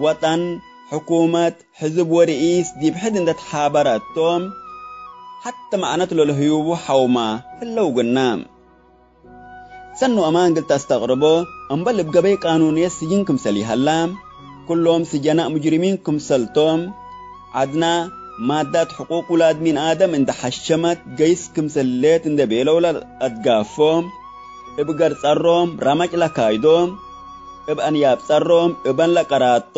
ወጠን፣ ሕኩመት፣ ሕዝብ ወርኢስ ዲብ ሕድ እንዴ ተሓበረ እቶም፣ ሐተ መዕነት ለለህዩቡ ሐውመ ህለው ግነ። ሰኑ አማን እግል ተስተቅርቦ፣ እምበል እብ ገበይ ቃኑንየት ስጅን ክምሰል ይሀላ፣ ኩሎም ስጀናእ ሙጅሪሚን ክምሰልቶም፣ ዐድና ማዳት ሕቁቅ ውላድ ሚን አደም እንደ ሐሸመት ገይስ ክምሰል ሌት እንደ ቤለው ለአትጋፎ፣ እብ ገር ጸሮም ረመጭ ለካይዶ፣ እብ አንያብ ጸሮም እበን ለቀራጦ፣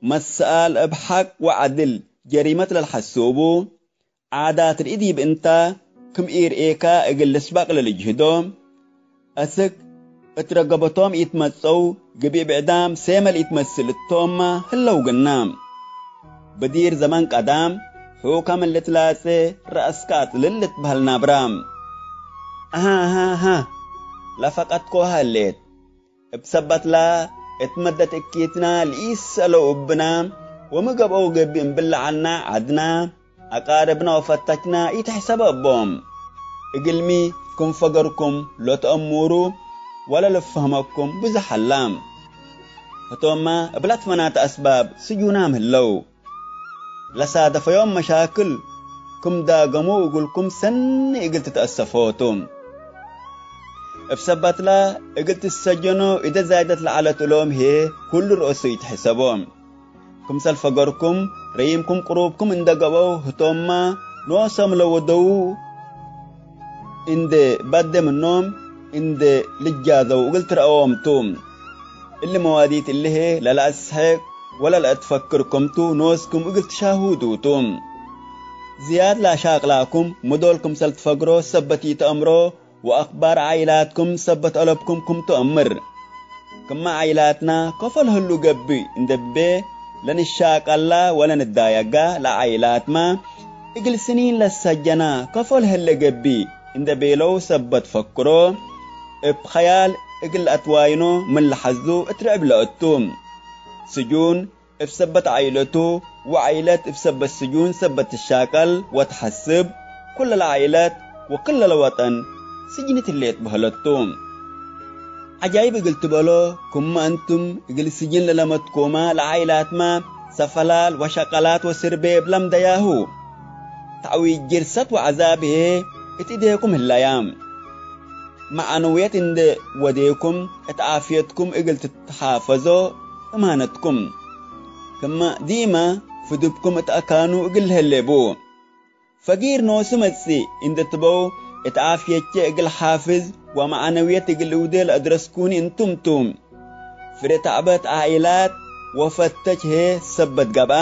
መሰኣል እብ ሐቅ ወዐድል ጀሪመት ለልሐስቡ፣ ዓዳት ርኢዲብ እንተ ክም ኢርኤካ እግል ልስባቅ ለልጅህዶ፣ አስክ እት ረገበቶም ኢትመጸው፣ ግብእ ብዕዳም ሴመ ለኢትመስል እቶምመ ህለው ግና። ብዲር ዘመን ቀዳም ሑከ ምን ልትላጼ ረአስከ አጥልል ልትበህል ናብራ። አሃ፣ አሃ፣ አሃ፣ ለፈቀድኮ ሀሌት። እብ ሰበትላ እት መደት እኪትና ለኢሰአለው እብና ወሚ ገብአው ገብእ እምብል ለዐልና ዐድና፣ አቃርብና ወፈተችና ኢትሕሰበ እቦም። እግልሚ ክም ፈገርኩም ለተአሙሩ ወለልፈህመኩም ብዞሕ ሀላ። ህቶምመ እብ ለትፈናተ አስባብ ስጁናም ህለው። ለሳደፈዮም መሻክል ክም ዳገሙ እግልኩም ሰኒ እግል ትትአሰፎ ቱ። እብ ሰበትላ እግል ትሰጀኖ እደ ዛይደት ለዐለት እሎም ህዬ ኩሉ ረአሱ ኢትሕሰቦ። ክምሰል ፈገርኩም ረይምኩም ቅሩብኩም እንደ ገብአው ህቶምመ ኖሶም ለወደዉ እንዴ በዴ ምኖም እንዴ ልጃዘው እግል ትረአዎም ቱ። እሊ መዋዲት እሊ ህዬ ለለአስሕቅ ወለለአትፈክር ክምቱ ኖስኩም እግል ትሻሁዱ ቱ። ዝያድ ለአሻቅላኩም ምዶል ክምሰል ትፈግሮ ሰበት ኢተአምሮ ወአክባር ዓኢላትኩም ሰበት አለብኩም ክም ተአምር። ክመ ዓኢላትና ከፎ ለህሉ ገብእ እንዴ ቤ ለንሻቀላ ወለንዳየጋ ለዓኢላትመ እግል ስኒን ለሰጀና ከፎ ለህለ ገብእ እንዴ ቤለው ሰበት ፈክሮ፣ እብ ኸያል እግል ለአትዋይኖ ምን ለሐዙ እት ርዕብ ለእቱ። ስጁን እብ ሰበት ዓኢለቱ ወዓኢለት እብ ሰበት ስጁን ሰበት ትሻቀል ወትሐስብ፣ ኩለ ለዓኢለት ወክለ ለወጠን ስጅኒት ህሌት በህለት ቱ። ዐጃይብ እግል ትበሎ፣ ክመ እንቱም እግል ስጅን ለለመድኩመ ለዓኢላትመ ሰፈላል ወሸቀላት ወስርቤ እብ ለምደያሁ። ተዕዊጅ ጅርሰት ወዐዛብ ህዬ እት እዴኩም ህለያ። መዕነውየት እንዴ ወዴኩም እት ዓፍየትኩም እግል ትትሓፈዞ እማነትኩም። ክመ ዲመ ፍዱብኩም እት አካኑ እግል ለህሌ ቡ። ፈጊር ኖሱ መጽእ እንዴ ትበው እት ዓፍየቼ እግል ሓፍዝ ወመዕነውየት እግል እውዴ ለአድረስኩኒ እንቱም ቱ። ፍሬ ተዕበት ዓኢላት ወፈተች ህዬ ሰበት ገብአ፣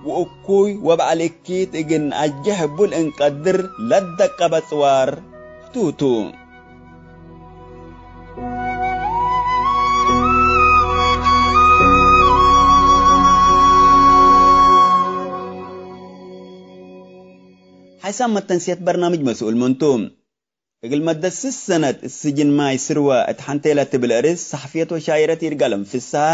ወእኩይ ወበዐል እኪት እግል ነአጅሕ እቡ ለእንቀድር ለደቀበ ጽዋር ቱ ቱ። ሓይሳም መተንስየት በርናምጅ መስኡል ምንቱ። እግል መደት ስስ ሰነት እት ስጅን ማይ ስርወ እት ሐንቴለ ትብል አርእስ ሰሐፍየት ወሻይረት ይርጋለም ፍስሐ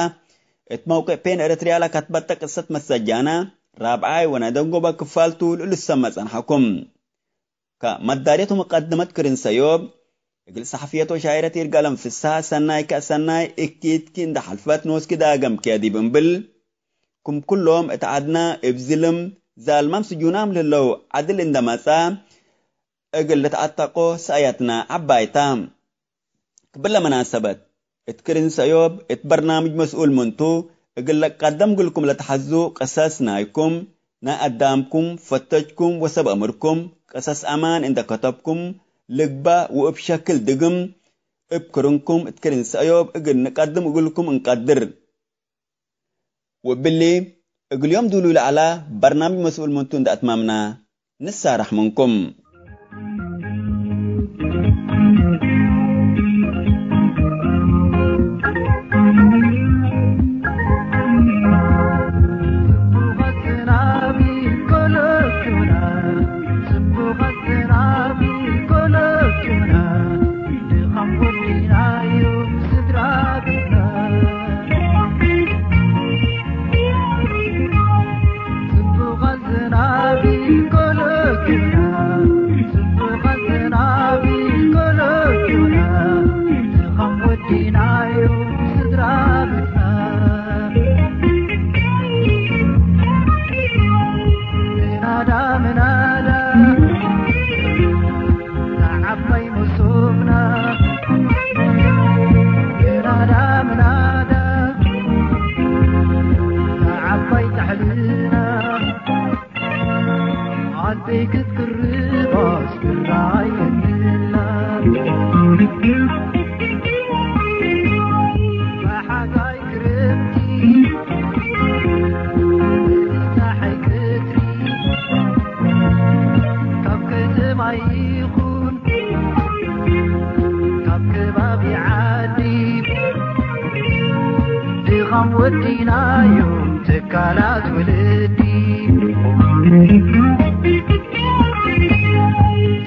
እት መውቅዕ ፔን ኤረትርያ ለከትበተ ቅሰት መሰጃና ራብዓይ ወነደንጎበ ክፋልቱ ልእልሰመ ጸንሐኩም። ከመዳርየት ወመቀድመት ክርን ሰዮብ፣ እግል ሰሐፍየት ወሻይረት ይርጋለም ፍስሐ ሰናይከ ሰናይ እኪትኪ እንደ ሐልፈት ኖስኪ ዳገምኪ ዲብ እምብል፣ ክም ኩሎም እት ዐድና እብ ዝልም ዛልማም ስጁናም ለህለው ዐድል እንደ መጽአ፣ እግል ልትዐተቆ ሰአየትና ዐባይ ተ። ክብለ መናሰበት፣ እት ክርን ሰዮብ እት በርናምጅ መስኡል ምንቱ፣ እግል ለቀደም እግልኩም ለተሐዙ ቅሰስ ናይኩም፣ ናይ አዳምኩም፣ ፈተችኩም ወሰብ አምርኩም፣ ቅሰስ አማን እንደ ከተብኩም ልግበእ ወእብ ሸክል ድግም እብ ክርንኩም እት ክርን ሰእዮብ እግል ንቀድም እግልኩም እንቀድር። ወእብሊ፣ እግል ዮም ዱሉይ ለዐላ በርናምጅ መስኡል ምንቱ እንደ አትማምና፣ ንሳረሕ ምንኩም። ክርባስ ክራይ የብላ። በሐጋይ ክረምቲ ጸሓይ ቀትሪ ካብ ከተማ ይኹን ካብ ከባቢ ዓዲ ድኻም ወዲናዮም ትካላት ወለዲ።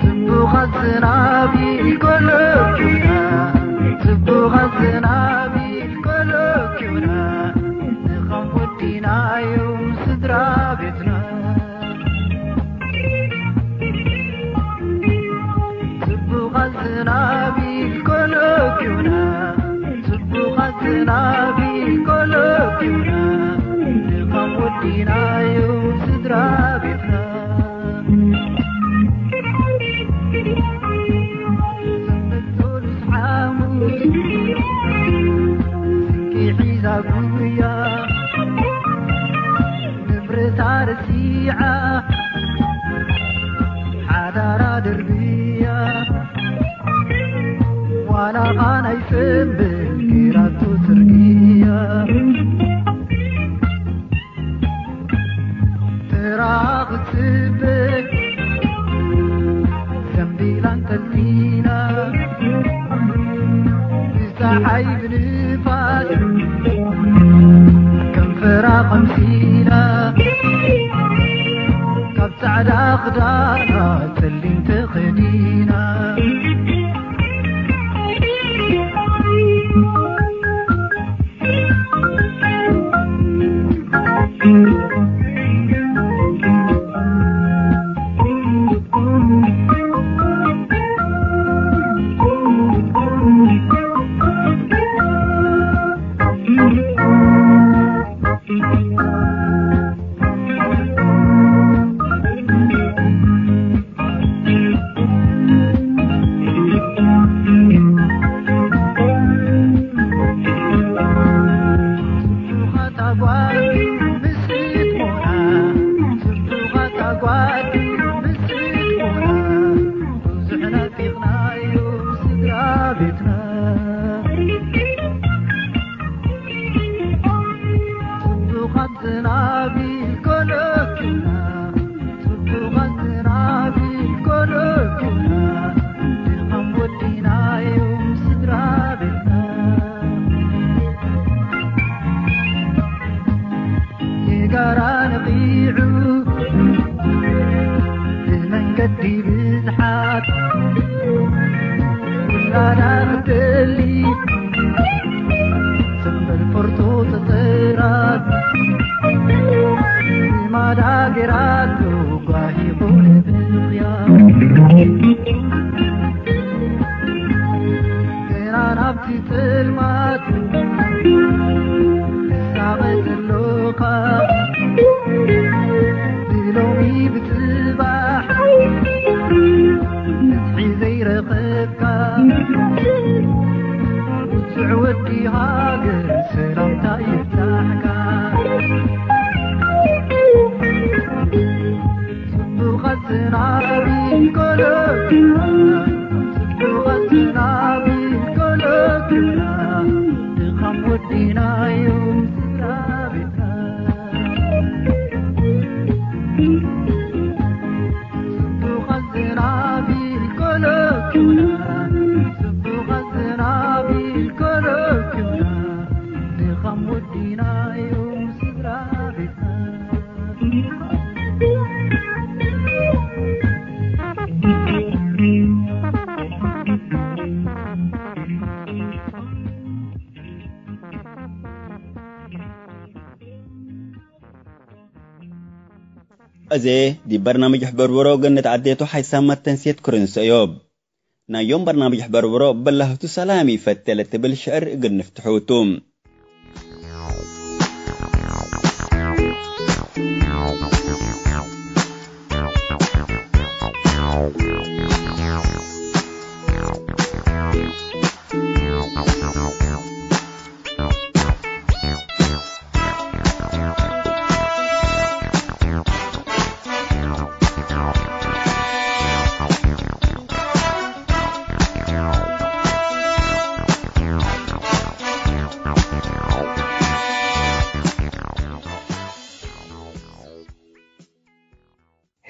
ጽቡቓት ዝናብ ይልኮሎኩና፣ ጽቡቓት ዝናብ ይልኮሎኩና፣ ንኻም ወዲናዮም ስድራ ቤትና። ጽቡቓት ዝናብ ይልኮሎኩና፣ ጽቡቓት ዝናብ ይልኮሎኩና፣ ንኻም ወዲናዮም ስድራ ቤትና። ሰንበት ሶሉስ ሓሙስ ስንቂ ሒዛ ጉያ ንብረታ ረሲዓ ሓዳራ ደርብያ ዋላ ኻን ኣይሰንበት ጌራቶ ጽርግያ። ተራ ክትስበ ዘንቢላ እንተልቲና፣ ብጸሓይ ብንፋስ ከንፈራ ቀምሲላ፣ ካብ ጻዕዳ ክዳና ጸሊም ተኸዲና። ጽቡቓት ዝናብ ይልኮሎኩና፣ ጽቡቓት ዝናብ ይልኮሎኩና፣ ድኻም ወዲናዮም ስድራ ቤትና። የጋራ ነቒዑ ብመንገዲ ብዝሓት ውላዳ ክትደሊ ሰንበል ፖርቶ ተጸራት ልማዳ ገይራቱ ጓሂ ኮነ ብኽያት። ገና ናብቲ ጽልማት ትሳቐ ዘሎኻ ብሎሚ ብጽባሕ ፍትሒ ዘይረኸብካ ውጹዕ ወዲ ሃገር ሰላምታ ይብጻሕካ። ጽቡቓት ዝናብ ይልኮሎኩና፣ ጽቡቓት ዝናብ ይልኮሎኩና፣ ድኻም ወዲናዮም ስድራ ቤትና። ጽቡቓት ዝናብ ይልኮሎኩና፣ ጽቡቓት ዝናብ ይልኮሎኩና፣ ድኻም ወዲናዮም ስድራ ቤትና። እዜ ዲብ በርናምጅ ሕበር ብሮ እግል ንትዐዴ ቱ፣ ሓይሳም መተንሴት ክርን ሰእዮብ። ናይ ዮም በርናምጅ ሕበር ብሮ፣ በላህቱ ሰላም ኢፈቴ ለትብል ሽዕር እግል ንፍትሑ ቱ።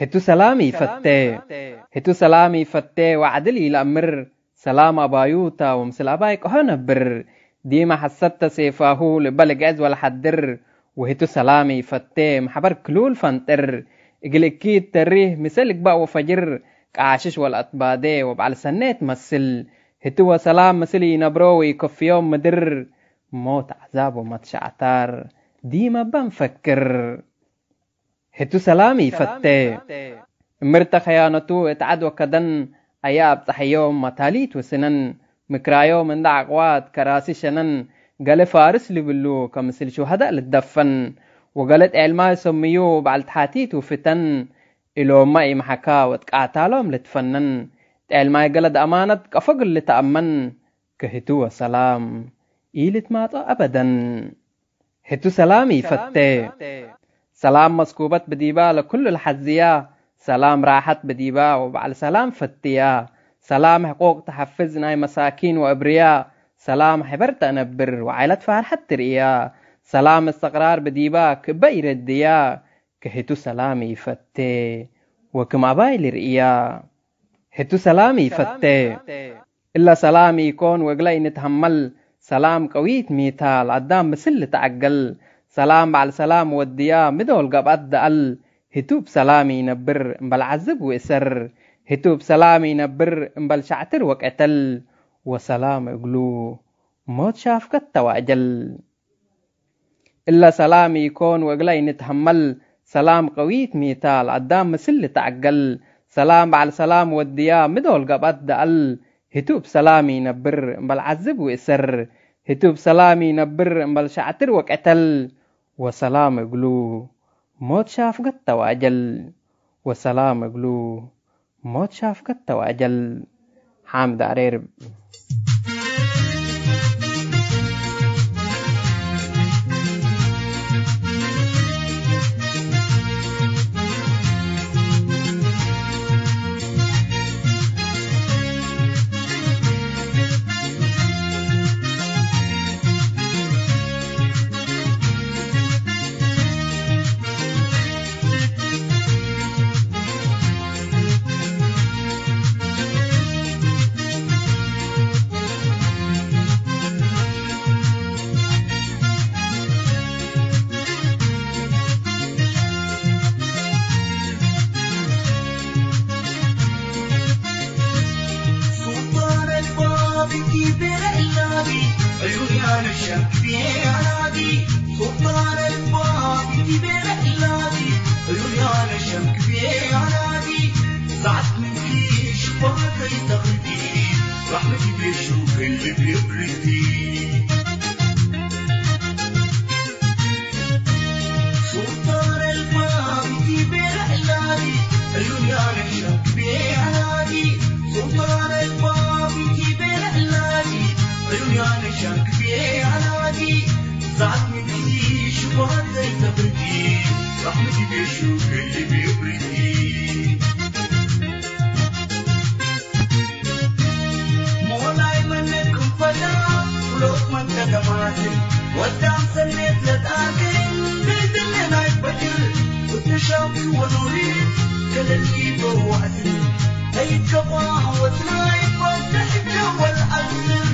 ህቱ ሰላም ኢፈቴ። ህቱ ሰላም ኢፈቴ ወዐድል ኢለአምር። ሰላም አባዩታ ወምስል አባይ ቀሆ ነብር። ዲመ ሐሰተ ሴፋሁ ልበ ልግዕዝ ወለሐድር። ወህቱ ሰላም ኢፈቴ መሕበር ክሉል ፈንጥር። እግል እኪት ተሪህ ምሰል እግባእ ወፈጅር። ቃሽሽ ወለአትባዴ ወበዐል ሰኔት መስል። ህቱ ወሰላም ምስል ኢነብሮ ወኢከፍዮም ምድር። ሞት ዐዛብ ወመትሸዕታር ዲመ በንፈክር። ህቱ ሰላም ኢፈቴ። እምርተ ከያነቱ እት ዐድ ወከደን፣ አየ አብጸሐዮም መታሊት ወስነን፣ ምክራዮም እንደ ዐቅዋት ከራሲ ሸነን፣ ገሌ ፋርስ ልብሉ ከምስል ሹሀዳእ ልትደፈን፣ ወገሌ ጤልማይ ሰምዩ በዐል ተሓቲት ወፍተን፣ እሎምመ ኢመሐካ ወትቃታሎም ልትፈነን፣ ጤልማይ ገለድ አማነት ቀፎ እግል ልትአመን፣ ከህቱ ወሰላም ኢልትማጦ አበደን። ህቱ ሰላም ኢፈቴ። ሰላም መስኩበት ብዲባ ለኩሉ ለሐዝያ፣ ሰላም ራሐት ብዲባ ወበዐል ሰላም ፈትያ። ሰላም ሕቁቅ ተሐፍዝ ናይ መሳኪን ወእብርያ። ሰላም ሕበር ተአነብር ወዓይለት ፋርሐት ትርእያ። ሰላም እስትቅራር ብዲባ ክእበ ኢረድያ። ከህቱ ሰላም ኢፈቴ ወክም አባይ ልርእያ። ህቱ ሰላም ኢፈቴ። እለ ሰላም ኢኮን ወእግለ ኢንትሀመል። ሰላም ቀዊት ሚታል አዳም ምስል ልትዐገል። ሰላም በዐል ሰላም ወድያ ምዶል ገብአት ደአል። ህቱ እብ ሰላም ኢነብር እምበል ዐዝብ ወእሰር። ህቱ እብ ሰላም ኢነብር እምበል ሸዕትር ወቀተል። ወሰላም እግሉ ሞት ሻፍከት ተዋጀል። እለ ሰላም ኢኮን ወእግለ ኢንትሀመል። ሰላም ቀዊት ሚታል አዳም ምስል ልትዐገል። ሰላም በዐል ሰላም ወድያ ምዶል ገብአት ደአል። ህቱ እብ ሰላም ኢነብር እምበል ዐዝብ ወእሰር። ህቱ እብ ሰላም ኢነብር እምበል ሸዕትር ወቀተል። ወሰላም እግሉ ሞት ሻፍገት ተዋጀል። ወሰላም እግሉ ሞት ሻፍከት ተዋጀል። ሓምድ አሬርብ። ሞላይ መነት ክም ፈዳ፣ ፍሎት መንተ ደማትም፣ ወዳም ሰኔት ለጣግን፣ ብእዝን ናይ በድር፣ እትሻም ወኑሪ፣ ከለሊ በዋዕትን፣ ተይትከቧ ወትናይ፣ ፈተሕ ጀወል አልስር።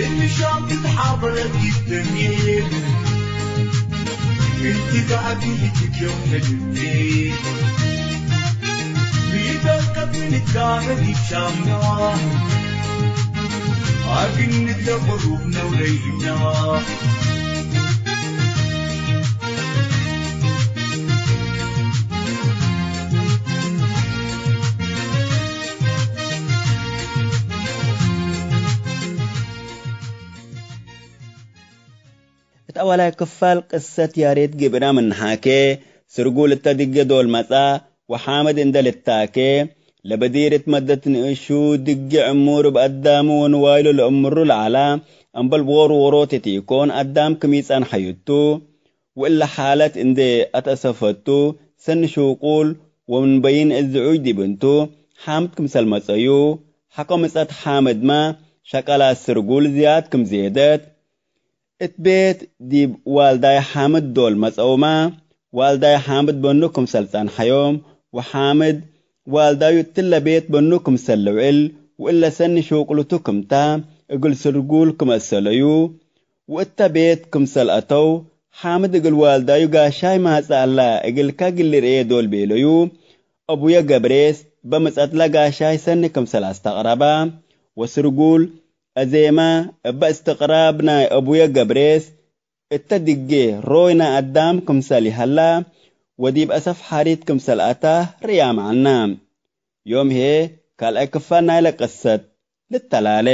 እምሻም ክትሓበረት ይስተምየት። እንቲ ጋዲ ልትክዮም ለልቤ። ሚደቀት ንትጋረ ዲብ ሻምና። አግን ንትደበሩ ነው ለይና። እት አወላይ ክፋል ቅሰት ያሬት ገብረ ምን ሐኬ፣ ስርጉል እተ ድጌ ዶል መጽአ ወሓምድ እንደ ልታኬ፣ ለበዲር እት መደት ንእሹ ድጌ ዕሙር እብ አዳሙ ወንዋይሉ ለእምሩ ለዐላ፣ እምበል ዎር ዎሮት እት ኢኮን አዳም ክም ኢጸንሐዩ ቱ። ወእለ ሓለት እንዴ አትአሰፈቱ፣ ሰኒ ሹቁል ወምን በይን እዝዑጅ ዲብ እንቱ፣ ሓምድ ክምሰል መጸዩ፣ ሐቆ ምጸት ሓምድመ፣ ሸቀላት ስርጉል ዝያድ ክም ዜደት፣ እት ቤት ዲብ ዋልዳይ ሓምድ ዶል መጸውመ። ዋልዳይ ሓምድ በኑ ክምሰል ጸንሐዮም፣ ወሓምድ ዋልዳዩ እትለ ቤት በኑ ክምሰል ልውዕል፣ ወእለ ሰኒ ሹቅሉቱ ክምተ፣ እግል ስርጉል ክም አሰለዩ፣ ወእተ ቤት ክምሰል አተው፣ ሓምድ እግል ዋልዳዩ ጋሻይ ማጸ አላ፣ እግልከ እግል ልርኤ ዶል ቤለዩ። አቡየ ገብሬስ በምጸትለ ጋሻይ ሰኒ ክምሰል አስተቅረበ፣ ወስርጉል አዜመ እበ እስትቅራብ ናይ አቡየ ገብሬስ እተ ድጌ ሮይ ናይ አዳም ክምሰል ይሀላ ወዲብ አሰፍ ሐሪት ክምሰል አታ ርእያም ዐልነ። ዮም ህዬ ካልኣይ ክፋል ናይለ ቅሰት ልተላሌ።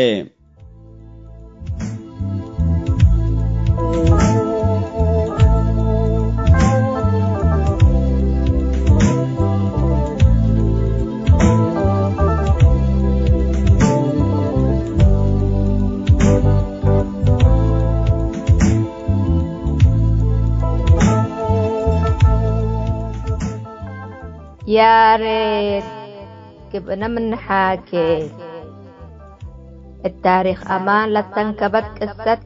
ያሬድ ግብእነ ምን ሓኬ፣ እት ታሪክ አማን ለተንከበት ቅሰት።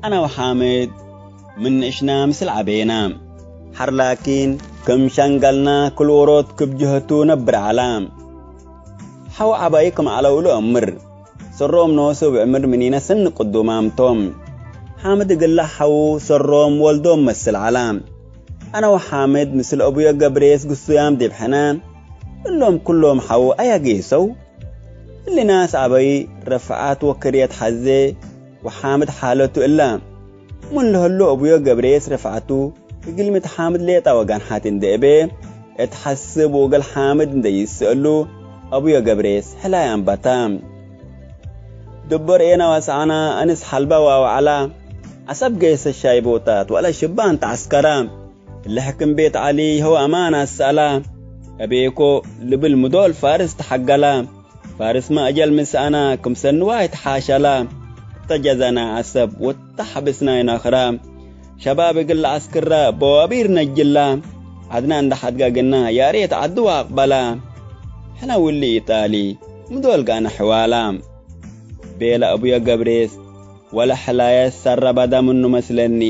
አነ ወሓምድ ምን ንእሽና ምስል ዐቤና። ሐር ላኪን፣ ክም ሸንገልና፣ ክል ዎሮት ክብ ጀሀቱ ነብር ዐላ። ሐው ዐባይ ክም ዐለው ለአምር፣ ሰሮም ኖሱ እብ ዕምር ምኒነ ስኒ ቅዱማም ቶም። ሓምድ እግለ ሐው ሰሮም ወልዶም መስል ዐላ። አነ ወሓምድ ምስል አቡየ ገብሬስ ግሱያም ዲብ ሕነ፣ እሎም ክሎም ሐው አየ ጌሰው? እሊ ናስ ዐባይ ረፍዓት ወክርየት ሐዜ ወሓምድ ሓለቱ እላ። ምን ለህሉ አቡየ ገብሬስ ረፍዓቱ እግል ምትሓምድ ሌጣ ወገንሓት እንዴ እቤ እት ሐስብ ወእግል ሓምድ እንዴ ይሰአሉ፣ አቡየ ገብሬስ ሕላይ አንበታ። ድቦር ኤና ወሰዐና፣ አንስ ሐልባ ዋወዐላ፣ ዐሰብ ገይሰ ሻይ ቦታት ወለ ሽባን ተዐስከራ። እለ ሕክም ቤት ዐሊ ይሀው አማን አሰአላ፣ አቤኮ ልብል ምዶል ፋርስ ተሐገላ። ፋርስመ አጀል ምሰአና ክምሰል ንዋይ ተሓሸላ። እተ ጀዘናይ ዐሰብ ወእተ ሐብስናይ ነክራ። ሸባብ እግል ለዐስክራ በዋቢር ነጅላ። ዐድና እንደ ሐድጋግና ያሬት ዐዱ አቅበላ። ሕነ ውሊ ኢጣሊ ምዶል ጋነ ሕዋላ። ቤለ አቡየ ገብሬስ ወለ ሕላየት ሰረበደ ምኑ መስለኒ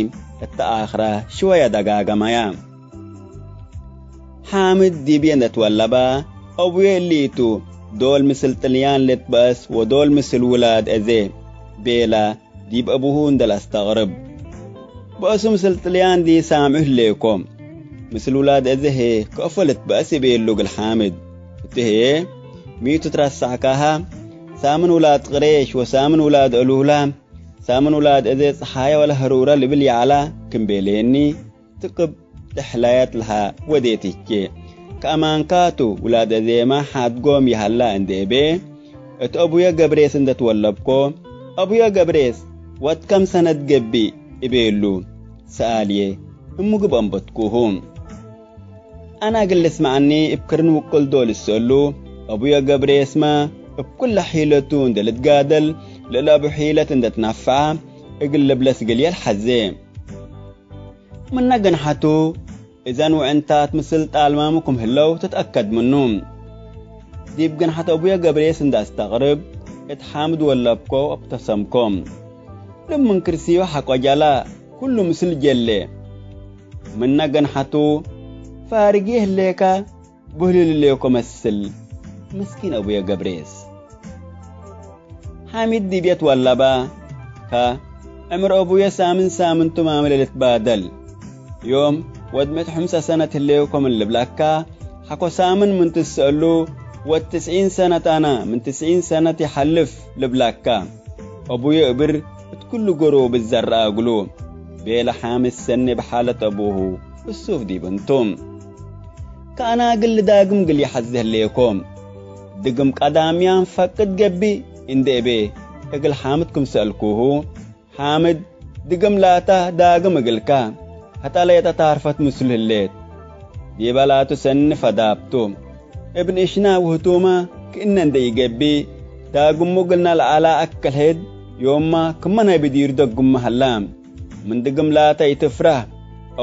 እተ አክራ ሽወየ ደጋገመያ። ሓምድ ዲብዬ እንዴ ትወለበ፣ አቡዬ እሊ ቱ፣ ዶል ምስል ጥልያን ልትበአስ ወዶል ምስል ውላድ አዜ፣ ቤለ ዲብ አቡሁ እንዴ ለአስተቅርብ። በአሱ ምስል ጥልያን ዲ ሳምዑ ህሌኮ። ምስል ውላድ አዜ ህዬ ከአፎ ልትበአስ እቤሉ እግል ሓምድ። እቱ ህዬ፣ ሚ ቱ ትረሳዕካሃ፣ ሳምን ውላድ ቅሬሽ ወሳምን ውላድ አሉላ፣ ሳምን ውላድ አዜ ጸሓየ ወለ ህሩረ ልብል ይዐላ ክም ቤሌኒ። ትቅብ ለሕላየት ለሀ ወዴት እቼ። ከአማንካቱ ውላድ አዜማ ሓድጎም ይሀላ እንዴ እቤ፣ እት አቡየ ገብሬስ እንዴ ትወለብኮ፣ አቡየ ገብሬስ ወድ ከም ሰነት ገብእ? እቤሉ ሰአልዬ እሙ ግብ አንበትኩሁ። አነ እግል ልስመዐኒ እብ ክርን ውቅል ዶል እሰአሉ፣ አቡየ ገብሬስመ እብ ኩለ ሒለቱ እንዴ ልትጋደል፣ ለእለ አቡ ሒለት እንዴ ትነፈዐ እግል ልብለስ ግልየል ሐዜ። ምነ ግንሐቱ እዘን ውዕንታት ምስል ጣልማሙ ክም ህለው ትትአከድ ምኑ። ዲብ ግንሐት አቡየ ገብሬስ እንዴ አስተቅርብ፣ እት ሓምድ ወለብኮ ወአብተሰምኮ። ልብ ምን ክርሲዩ ሐቆ ጀላ፣ ኩሉ ምስል ጀሌ። ምነ ግንሐቱ ፋርጌ ህሌከ፣ ብህልልሌኮ መስል ምስኪን አቡየ ገብሬስ። ሓሚድ ዲብዬ ትወለበ፣ ከ ዕምር አቡየ ሳምን ሳምንቱ ማምለ ልትባደል። ዮም ወድ ምእት ሐምሳ ሰነት ህሌኮ ምን ልብለካ፣ ሐቆ ሳምን ምን ትሰአሉ፣ ወድ ትስዒን ሰነት አነ ምን ትስዒን ሰነት ይሐልፍ ልብለካ። አቡየ እብር እት ኩሉ ገሮብ ዘረአ እግሉ፣ ቤለ ሓምድ ሰኒ እብ ሓለት አቡሁ እሱፍ ዲብ እንቱ። ከአናግል ልዳግም እግል ይሐዜ ህሌኮ። ድግም ቀዳምያን ፈቅድ ገብእ እንዴ እቤ እግል ሓምድ ክም ሰአልኩሁ፣ ሓምድ ድግም ላታ ዳግም እግልከ፣ ሐታ ሌጠ ታርፈት ምስሉ ህሌት። ዲበ ላቱ ሰኒ ፈዳብቱ። እብ ንእሽና ውህቱመ ክእነ እንዴ ኢገብእ፣ ዳግሙ እግልና ለዐላ አከልሄድ ዮምመ ክመ ናይ ብዲሩ ደግመ ሀላ። ምን ድግም ላተ ኢትፍረህ፣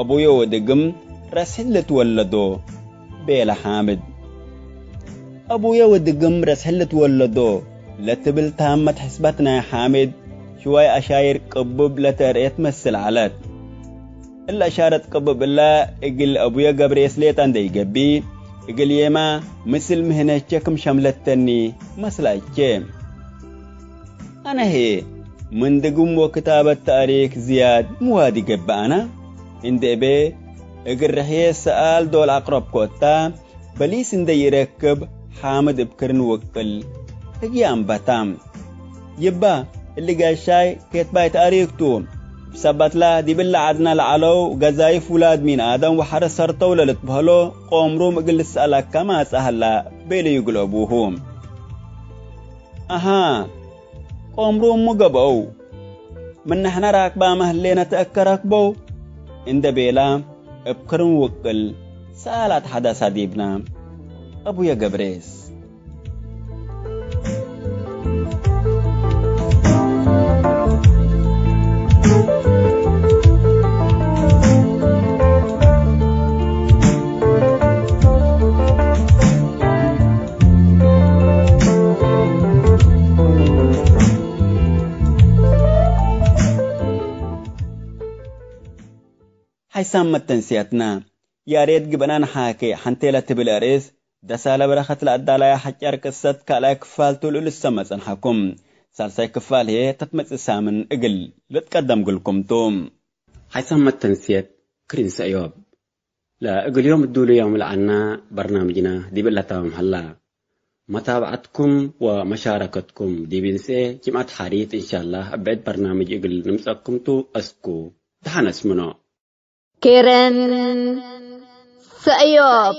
አቡየ ወድግም ረስሕት ልትወለዶ፣ ቤለ ሓምድ። አቡየ ወድግም ረስሕት ልትወለዶ ለትብል ታመት ሕስበት ናይ ሓምድ፣ ሽዋይ አሻይር ቅብብ ለተርኤት መስል ዐለት። እለ አሻረት ቅብብ እለ እግል አቡየ ገብሬስ ሌጠ እንዴ ኢገብእ፣ እግል የማ ምስል ምህነቼ ክም ሸምለተኒ መስላቼ። አነ ህዬ ምን ድግም ወክታበት ተእሪክ ዝያድ ምዋድ ኢገብአነ እንዴ እቤ፣ እግል ርሕዬ ሰኣል ዶል አቅረብኮ እተ፣ በሊስ እንዴ ይረክብ ሓምድ እብ ክርን ውቅል ህግየ አንበታ። ይባ፣ እሊ ጋሻይ ኬትባይ ተእሪክ ቱ። እብ ሰበትለ፣ ዲብለ ዐድነ ለዐለው ገዛይፍ ውላድ ሚን አደም ወሐርስ ሰርተው ለልትበህሎ ቆምሩም እግል ልትሰአለከ ማጸ ሀላ፣ ቤለዩ እግል አቡሁ። አሃ፣ ቆምሩም ሙ ገብአው? ምን ንሕነ ራክባመ ህሌነ ተአከ ረክበው? እንዴ ቤላ፣ እብ ክርን ውቅል ሰኣላት ሐደሰ ዲብነ። አቡየ ገብሬስ። ሓይሳም መተንስያትና፣ ያሬት ግብእና ነሓኬ ሐንቴ ለትብል አርእስ፣ ደሳለ በረኸት ለአዳላያ ሐጫር ቅሰት ካልኣይ ክፋል ቱ ልእልሰመ ጸንሐኩም። ሳልሳይ ክፋል ህዬ ተትመጽእ ሳምን እግል ልትቀደም ግልኩም ቱ። ሓይሳም መተንስየት ክሪንሰ እዮብ። ለእግል ዮም እዱሉ ዮም ለዐልነ በርናምጅነ ዲብ እለ ተማም ሀላ። መታብዐትኩም ወመሻረከትኩም ዲብ እንስኤ ጅምዐት ሓሪት እንሻላህ እብ ዐድ በርናምጅ እግል ንምጸኩም ቱ። አስኩ ደሐን አስምኖ። ክርን ሰእዮብ።